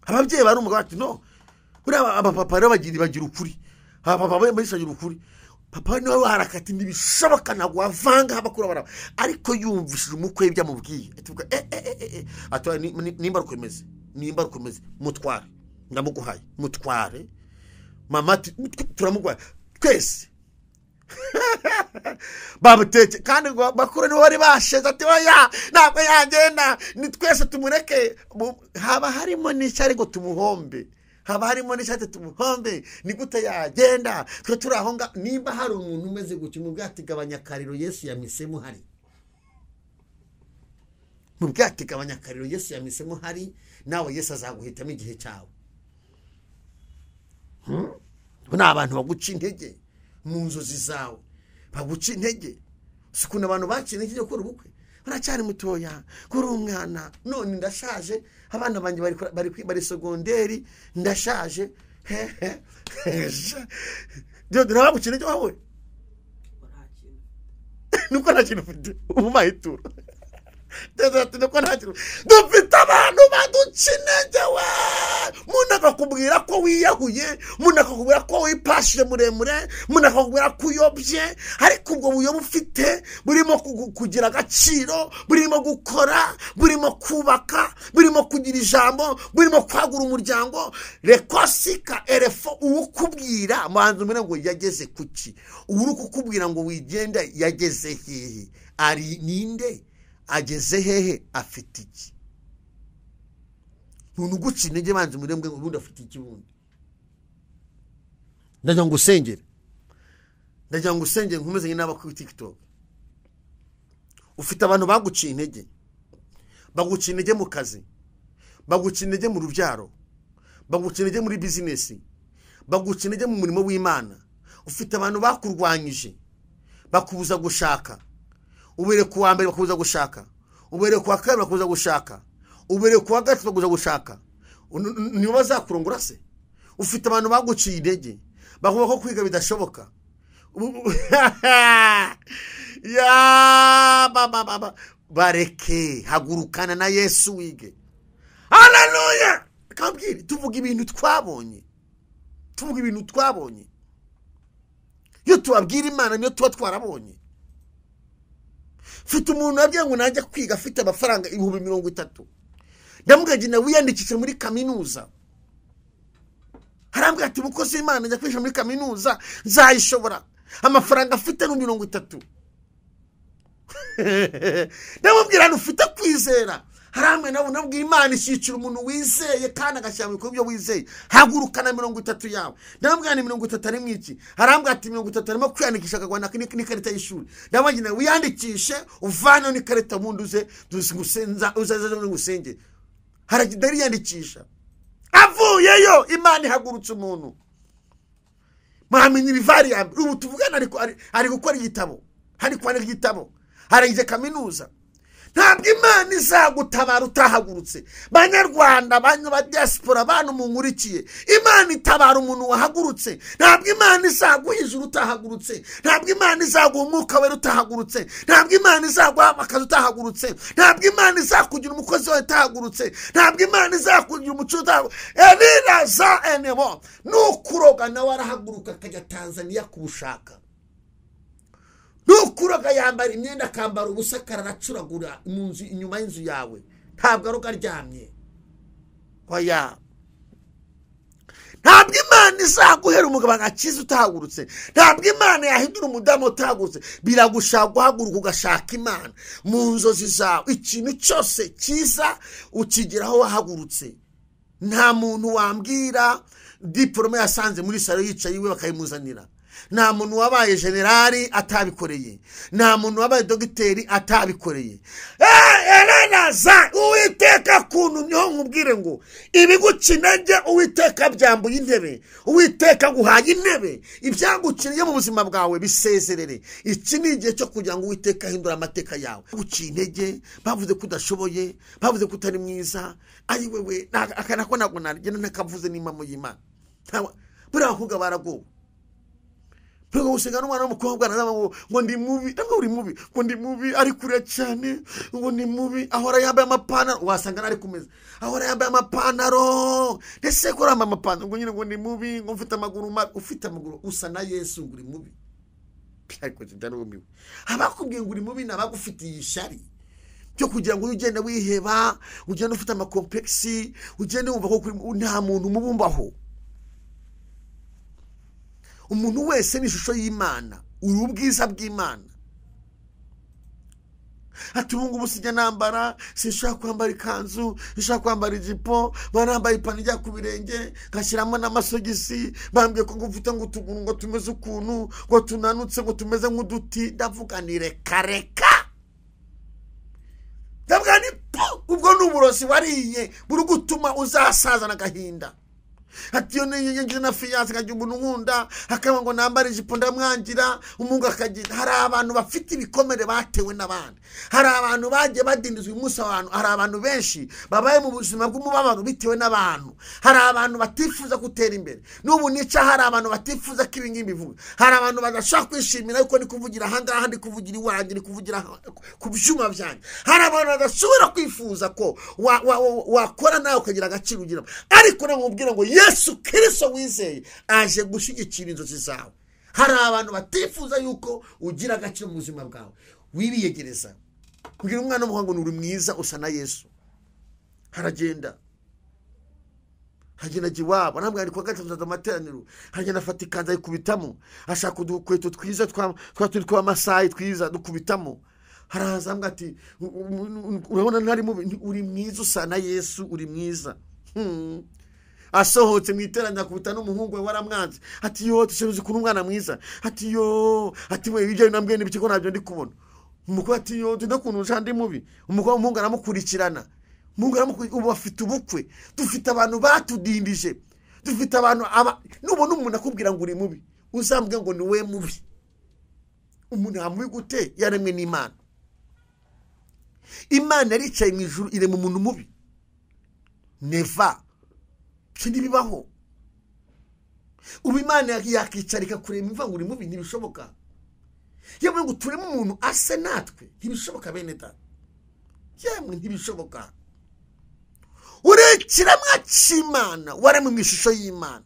Ababyeyi bari umugabo ati no, buriya abapapa rero bagira ukuri. Abapapa bagira ukuri. Papa niwe harakati ntibishoboka ntabwo wavanga abakuru baraba. Ariko yumvishije umukwe ibyo amubwiye. Atuvuga ati nimba rukomeze, nimba rukomeze mutware. Ndamuguhaye mutware. Mama turamuguhaye twese. Babuteke kandi bakuru nibo bari basheze ati oya ntabwo yagenda, ni twese tumureke. Haba harimo n'ishyari ngo tumuhombe, haba harimo n'ishyari tumuhombe, ni gute yagenda twe turi aho nga. Nimba hari umuntu umeze gutyo mu bwati gabanya kariro Yesu yamisemo hari, mu bwati gabanya kariro Yesu yamisemo hari, nawe Yesu azaguhitamo igihe cyawe. Ni abantu baguca intege mu nzozi zawe, baguca intege. Si ukuntu abantu baciye intege yo gukora ubukwe. Uracyari mutoya, kuri umwana, none ndashaje, abana banjye bari segonderi, ndashaje. Ntibaguca intege wowe? Nuko nta kintu ufite, ubu mahitura. Dufite abantu baduca intege we. Umuntu akakubwira ko wiyahuye, umuntu akakubwira ko wipashije muremure, umuntu akakubwira ko uyobye, ariko ubwo buyobe ufite burimo kugira agaciro, burimo gukora, burimo kubaka, burimo kugira ijambo, burimo kwagura umuryango. Rekosika erefo uwukubwira manzi umenya ngo yageze kuki, uri kukubwira ngo wigenda yageze hehe, ari ninde, ageze hehe, afite iki. Umuntu uguca intege banze umurembwe ngo ubundi afite iki bundi. Ndagira ngo usengere, ndagira ngo usengere nkomeze n'aba kuri TikTok. Ufite abantu baguciye intege, baguciye intege mu kazi, baguciye intege mu rubyaro, baguciye intege muri business, baguciye intege mu murimo w'Imana. Ufite abantu bakurwanyije, bakubuza gushaka. Ubere kuwa mbere bakubuza gushaka, ubere kuwa kabiri bakubuza gushaka, ubere kuwa gatatu bakubuza gushaka. Nibo bazakurongora se? Ufite abantu baguciye intege, bakuvuga ko kwiga bidashoboka. Ya baba bareke, hagurukana na Yesu wige. Haleluya! Kambwire, tuvuga ibintu twabonye, tuvuga ibintu twabonye. Iyo tubabwira Imana niyo tuba twarabonye. Mfite umuntu wabwiye ngo najya kwiga afite amafaranga 30,000. Ndamubwira nti wiyandikishe muri kaminuza. Harambwira ati mukozi w'Imana njya kwishyura muri kaminuza nzayishobora, amafaranga afite ni 30. Ndamubwira nti ufite kwizera. Haramwe nabo nabwira Imana ishyikira umuntu wizeye kandi agashyira mu bikorwa ibyo wizeye. Haguruka na 30 yawe. Ndamubwira ni 30 ari mwiki. Harambwira ati 30 arimo kwiyandikisha akagwana n'ikarita y'ishuri. Ndamubwira wiyandikishe uvane n'ikarita ubundi uze uzaze ngusenge. Haragenda yiyandikisha. Avuyeyo Imana ihagurutse umuntu. Mwamenye ibivari ya mbere. Ubu tuvugana ari gukora igitabo. Hari kwandika igitabo. Harangije kaminuza. Ntabwo Imana izagutabara utahagurutse. Banyarwanda, banyu ba diaspora, bantu munkurikiye, Imana itabara umuntu wahagurutse. Ntabwo Imana izaguha ijuru utahagurutse. Ntabwo Imana izaguha umwuka wera utahagurutse. Ntabwo Imana izaguha akazi utahagurutse. Ntabwo Imana izakugira umukozi wawe utahagurutse. Ntabwo Imana izakugira umucuruzi utahagurutse. Eliraza enebo nukuroga nawe arahaguruka akajya Tanzania kubushaka. Nukuroga yambara imyenda akambara ubusa kararacuragura mu nzu inyuma y'inzu yawe. Ntabwo aroga aryamye. Oya. Ntabwo Imana izaguhera umugabo agakiza utahagurutse. Ntabwo Imana yahindura umudamu utahagurutse. Biragushaka guhaguruka ugashaka Imana mu nzozi zawe. Ikintu cyose cyiza ukigeraho wahagurutse. Nta muntu wambwira diplome yasanze muri salo yicaye iwe bakayimuzanira. Nta muntu wabaye generali atabikoreye. Nta muntu wabaye dogiteri atabikoreye. Elanaza Uwiteka kuntumyeho nkubwire ngo ibiguca intege Uwiteka byambuye intebe. Uwiteka guhaye intebe. Ibyaguciriye mu buzima bwawe bisezerere. Iki ni igihe cyo kugira ngo Uwiteka ahindure amateka yawe. Guca intege bavuze ko udashoboye, bavuze ko utari mwiza, ari wewe akana ko ntabwo narigenda ntakavuze n'impamo y'Imana. Buriya abakobwa baragowe. Pego usenga n'umwana w'umukobwa aravuga ngo ndi mubi, ntabwo uri mubi, ngo ndi mubi ari kure cyane, ngo ndi mubi ahora yambaye amapantaro, wasanga ari kumeza. Ahora yambaye amapantaro. Ndetse ko ramba amapantaro ngo nyine ngo ndi mubi, ngo mfite amaguru mabi, ufite amaguru usa na Yesu ngo uri mubi. Ariko ndarumiwe. Abakubwiye ngo uri mubi nabagufitiye ishyari cyo kugira ngo ugende wiheba, ugende ufite amakomplexi, ugende wumva ko nta muntu umubumbaho. Umuntu wese ni ishusho y'Imana, uri ubwiza bw'Imana. Ati ubu ngubu sijya nambara, sinshaka kwambara ikanzu, sinshaka kwambara ijipo, barambaye ipantaro ijya ku birenge, ngashyiramo n'amasogisi, bambwiye ko ngufite ngo utuguru ngo tumeze ukuntu, ngo tunanutse, ngo tumeze nk'uduti. Ndavuga ni reka reka. Ndavuga ni ubwo ni uburozi wariye buri gutuma uzasazana agahinda. Ati yo ngize na fiyanse nkagira umuntu nkunda akaba ngo nambare ijipo ndamwangira umungu akagira. Hari abantu bafite ibikomere batewe n'abandi. Hari abantu bagiye badindizwa umunsi abantu. Hari abantu benshi babaye mu buzima bw'umubabaro bitewe n'abantu. Hari abantu batifuza gutera imbere. N'ubu nica hari abantu batifuza ko ibingibi bivuga. Hari abantu badashaka kwishimira yuko ndi kuvugira aha ngaha, ndi kuvugira iwanjye, ndi kuvugira ku byuma byanjye. Hari abantu badashobora kwifuza ko wakora nawe ukagira agaciro ugira. Ariko namubwira ngo Yesu Kristo wizeye aje gushyigikira inzozi zawe. Hari abantu batifuza yuko ugira agaciro mu buzima bwawe. Wibiyegereza kugira umwana w'umuhungu uri mwiza usa na Yesu. Haragenda hagenda iwabo, ntabwo ari kwa gatatu amateraniro, haragenda afata ikanzu ayikubitamo, ashaka udukweto twiza twa turi twa Masayi twiza dukubitamo. Haraza ambwa ati urabona ntari mubi, uri mwiza usa na Yesu, uri mwiza. Asohotse mu iteraniro akubita n'umuhungu we waramwanze. Ati yo tuseruzi kuri umwana mwiza. Ati yo, ati we ibyo nambwiye n'ibiki ko ntabyo ndi kubona. Umukobwa ati yo tudakuntu ndi mubi. Umukobwa umuhungu aramukurikirana. Umuhungu aramukurikirana, ubu afite ubukwe. Dufite abantu batudindije. Dufite abantu nubona umuntu akubwira ngo uri mubi, uzambwe ngo ni we mubi. Umuntu amubi gute yaremwe n'Imana. Imana yaricaye mu ijuru irema umuntu mubi. Neva. Ntibibaho. Ubu Imana yakicarika kurema imva ngo uri mubi ntibishoboka. Yemwe ngo tureme umuntu ase natwe ntibishoboka bene data. Yemwe ntibishoboka. Uri ikiremwa cy'Imana waremwe mu ishusho y'Imana.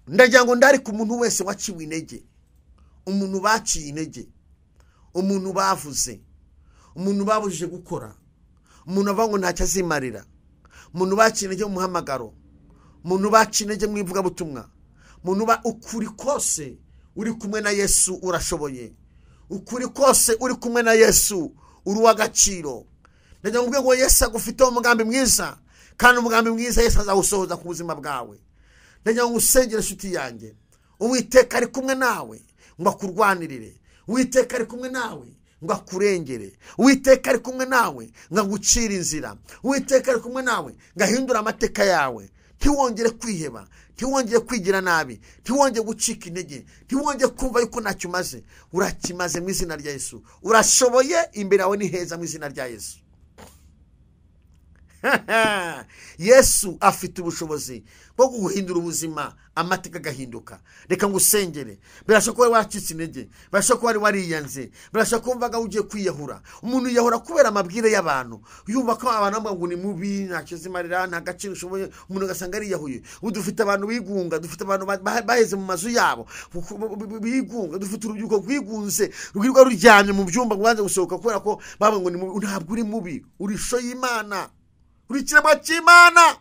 Ndagira ngo ndari ku muntu wese waciwe intege, umuntu baciye intege, umuntu bavuze, umuntu babujije gukora, umuntu avuga ngo ntacyo azimarira, umuntu baciye intege mu muhamagaro, Muntu baca intege mu ivugabutumwa, muntu ba ukuri kose uri kumwe na Yesu urashoboye, ukuri kose uri kumwe na Yesu uri uw'agaciro. Ndagira ngo ngo Yesu agufiteho umugambi mwiza, kandi umugambi mwiza Yesu azawusohoza ku buzima bwawe. Ndagira ngo usengere inshuti yanjye, Uwiteka ari kumwe nawe ngo akurwanirire, Uwiteka ari kumwe nawe ngo akurengere, Uwiteka ari kumwe nawe ngo agucire inzira, Uwiteka ari kumwe nawe ngo ahindure amateka yawe. Ntiwongere kwiheba, ntiwongere kwigira nabi, ntiwongere gucika intege, ntiwongere kumva yuko ntacyo umaze. Urakimaze mu izina rya Yesu, urashoboye, imbere yawe ni heza mu izina rya Yesu. Yesu afite ubushobozi bwo guhindura ubuzima, amateka agahinduka. Reka ngusengere. Birashoboka ko wari waracitse intege, birashoboka ko wari wariyanze, birashoboka ko wumvaga ugiye kwiyahura. Umuntu yiyahura kubera amabwire y'abantu, yumva ko abantu bavuga ngo ni mubi, ntacyo uzimarira, nta gaciro ushoboye, umuntu ugasanga ariyahuye. Ubu dufite abantu bigunga, dufite abantu baheze mu mazu yabo bigunga, dufite urubyiruko rwigunze rwirirwa ruryamye mu byumba ngo banze gusohoka kubera ko bavuga ngo ni mubi. Ntabwo uri mubi, uri ishusho y'Imana, uri ikiremwa cy'Imana.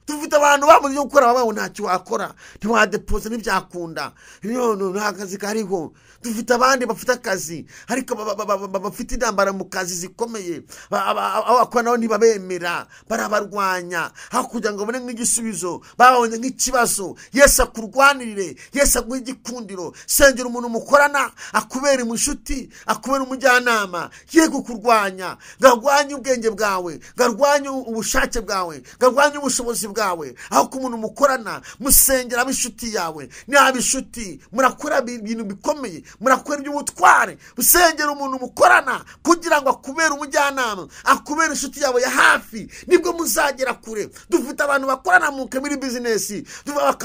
Dufite abantu bamuze gukora babaho ntacyo wakora, ntiwadepoza ntibyakunda, nta kazi kariho. Dufite abandi bafite akazi ariko bafite intambara mu kazi zikomeye, aho bakora nabo ntibabemera, barabarwanya. Aho kugira ngo babone nk'igisubizo babonye nk'ikibazo. Yesu akurwanirire, Yesu aguhe igikundiro. Sengera umuntu mukorana akubere inshuti, akubere umujyanama, ye kukurwanya, ngo arwanye ubwenge bwawe, ngo arwanye ubushake bwawe, ngo arwanye ubushobozi bwawe. Aho ku muntu mukorana, musengera ab'inshuti yawe, naba inshuti murakora ibintu bikomeye, murakora iby'ubutware. Usengera umuntu mukorana kugira ngo akubere umujyanama, akubere inshuti yawe ya hafi, nibwo muzagera kure. Dufite abantu bakorana mu muri business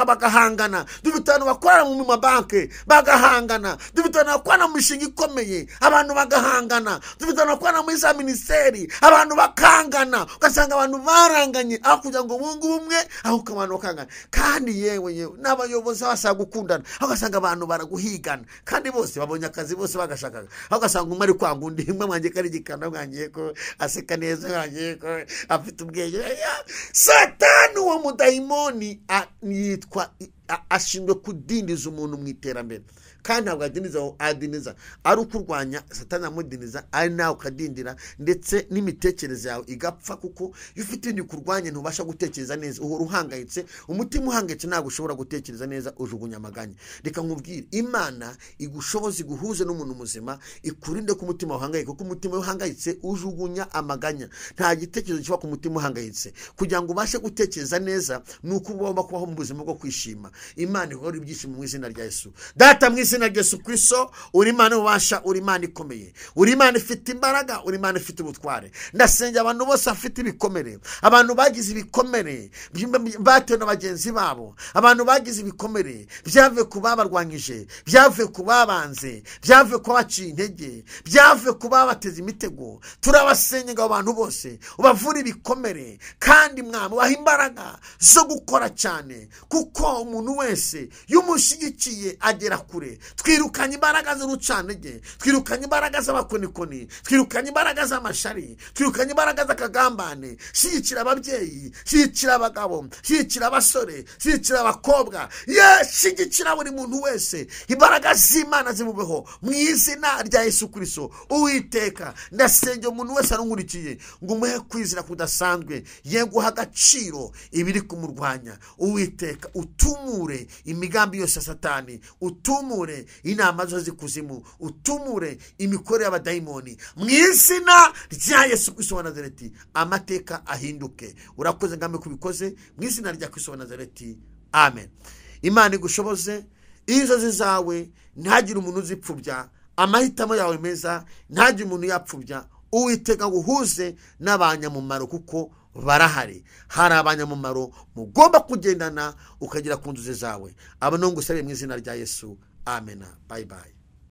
bagahangana, dufite abantu bakorana mu mabanki bagahangana, dufite abantu bakorana mu mishinga ikomeye abantu bagahangana, dufite abantu bakorana muri za minisiteri abantu bakangana. Ugasanga abantu baranganye aho kugira ngo bunge ubumwe, aho abantu bakangana. Kandi yewe yewe n'abayobozi basaba gukundana, aho ugasanga abantu baraguhigana, kandi bose babonye akazi, bose bagashakaga. Aho ugasanga umwe ari kwanga undi, umwe mwangiye ko ari igikanda, mwangiye ko aseka neza, mwangiye ko afite ubwenge. Satani uwo mudayimoni yitwa ashinzwe kudindiza umuntu mu iterambere, kandi ntabwo adindiza, adindiza ari ukurwanya. Satani amudindiza ari nawe ukadindira, ndetse n'imitekerereze yawe igapfa, kuko iyo ufite ibintu bikurwanya ntubasha gutekereza neza, uhora uhangayitse, umutima uhangayitse ntabwo ushobora gutekereza neza, ujugunya amaganya. Reka nkubwire, Imana igushoboze iguhuze n'umuntu muzima, ikurinde ko umutima uhangayika, kuko umutima uhangayitse ujugunya amaganya. Nta gitekerezo kiba ku mutima uhangayitse. Kugira ngo ubashe gutekereza neza ni uko ugomba kubaho mu buzima bwo kwishima. Imana ihora ibyishimo mu izina rya Yesu. Data, mu izina rya Yesu Kristo, uri Imana ubasha, uri Imana ikomeye, uri Imana ifite imbaraga, uri Imana ifite ubutware. Ndasengera abantu bose bafite ibikomere, abantu bagize ibikomere batewe na bagenzi babo, abantu bagize ibikomere byavuye ku babarwanyije, byavuye ku babanze, byavuye ku baciye intege, byavuye ku babateze imitego. Turabasengera abo bantu bose, ubavure ibikomere, kandi Mwami ubahe imbaraga zo gukora cyane, kuko umuntu wese iyo umushyigikiye agera kure. Twirukanye imbaraga z'urucantege, twirukanye imbaraga z'abakonikoni, twirukanye imbaraga z'amashari, twirukanye imbaraga z'akagambane. Shyigikira ababyeyi, shyigikira abagabo, shyigikira abasore, shyigikira abakobwa, shyigikira buri muntu wese. Imbaraga z'Imana zimubeho mu izina rya Yesu Kristo. Uwiteka, ndasengera umuntu wese arunkurikiye ngo umuhe kwizera kudasanzwe, ye guha agaciro ibiri kumurwanya. Uwiteka, utumure imigambi yose ya Satani, utumure inama zose z'ikuzimu, utumure imikorere y'abadayimoni mu izina rya Yesu Kristo wa Nazareti. Amateka ahinduke. Urakoze ngambe kubikoze mu izina rya Kristo wa Nazareti, amen. Imana igushoboze inzozi zawe, ntihagire umuntu uzipfubya, amahitamo yawe meza ntihagire umuntu yapfubya. Uwiteka aguhuze n'abanyamumaro, kuko barahari. Hari abanyamumaro mugomba kugendana ukagera ku nzozi zawe. Abo ngusabe mu izina rya Yesu, amena. Bye bye.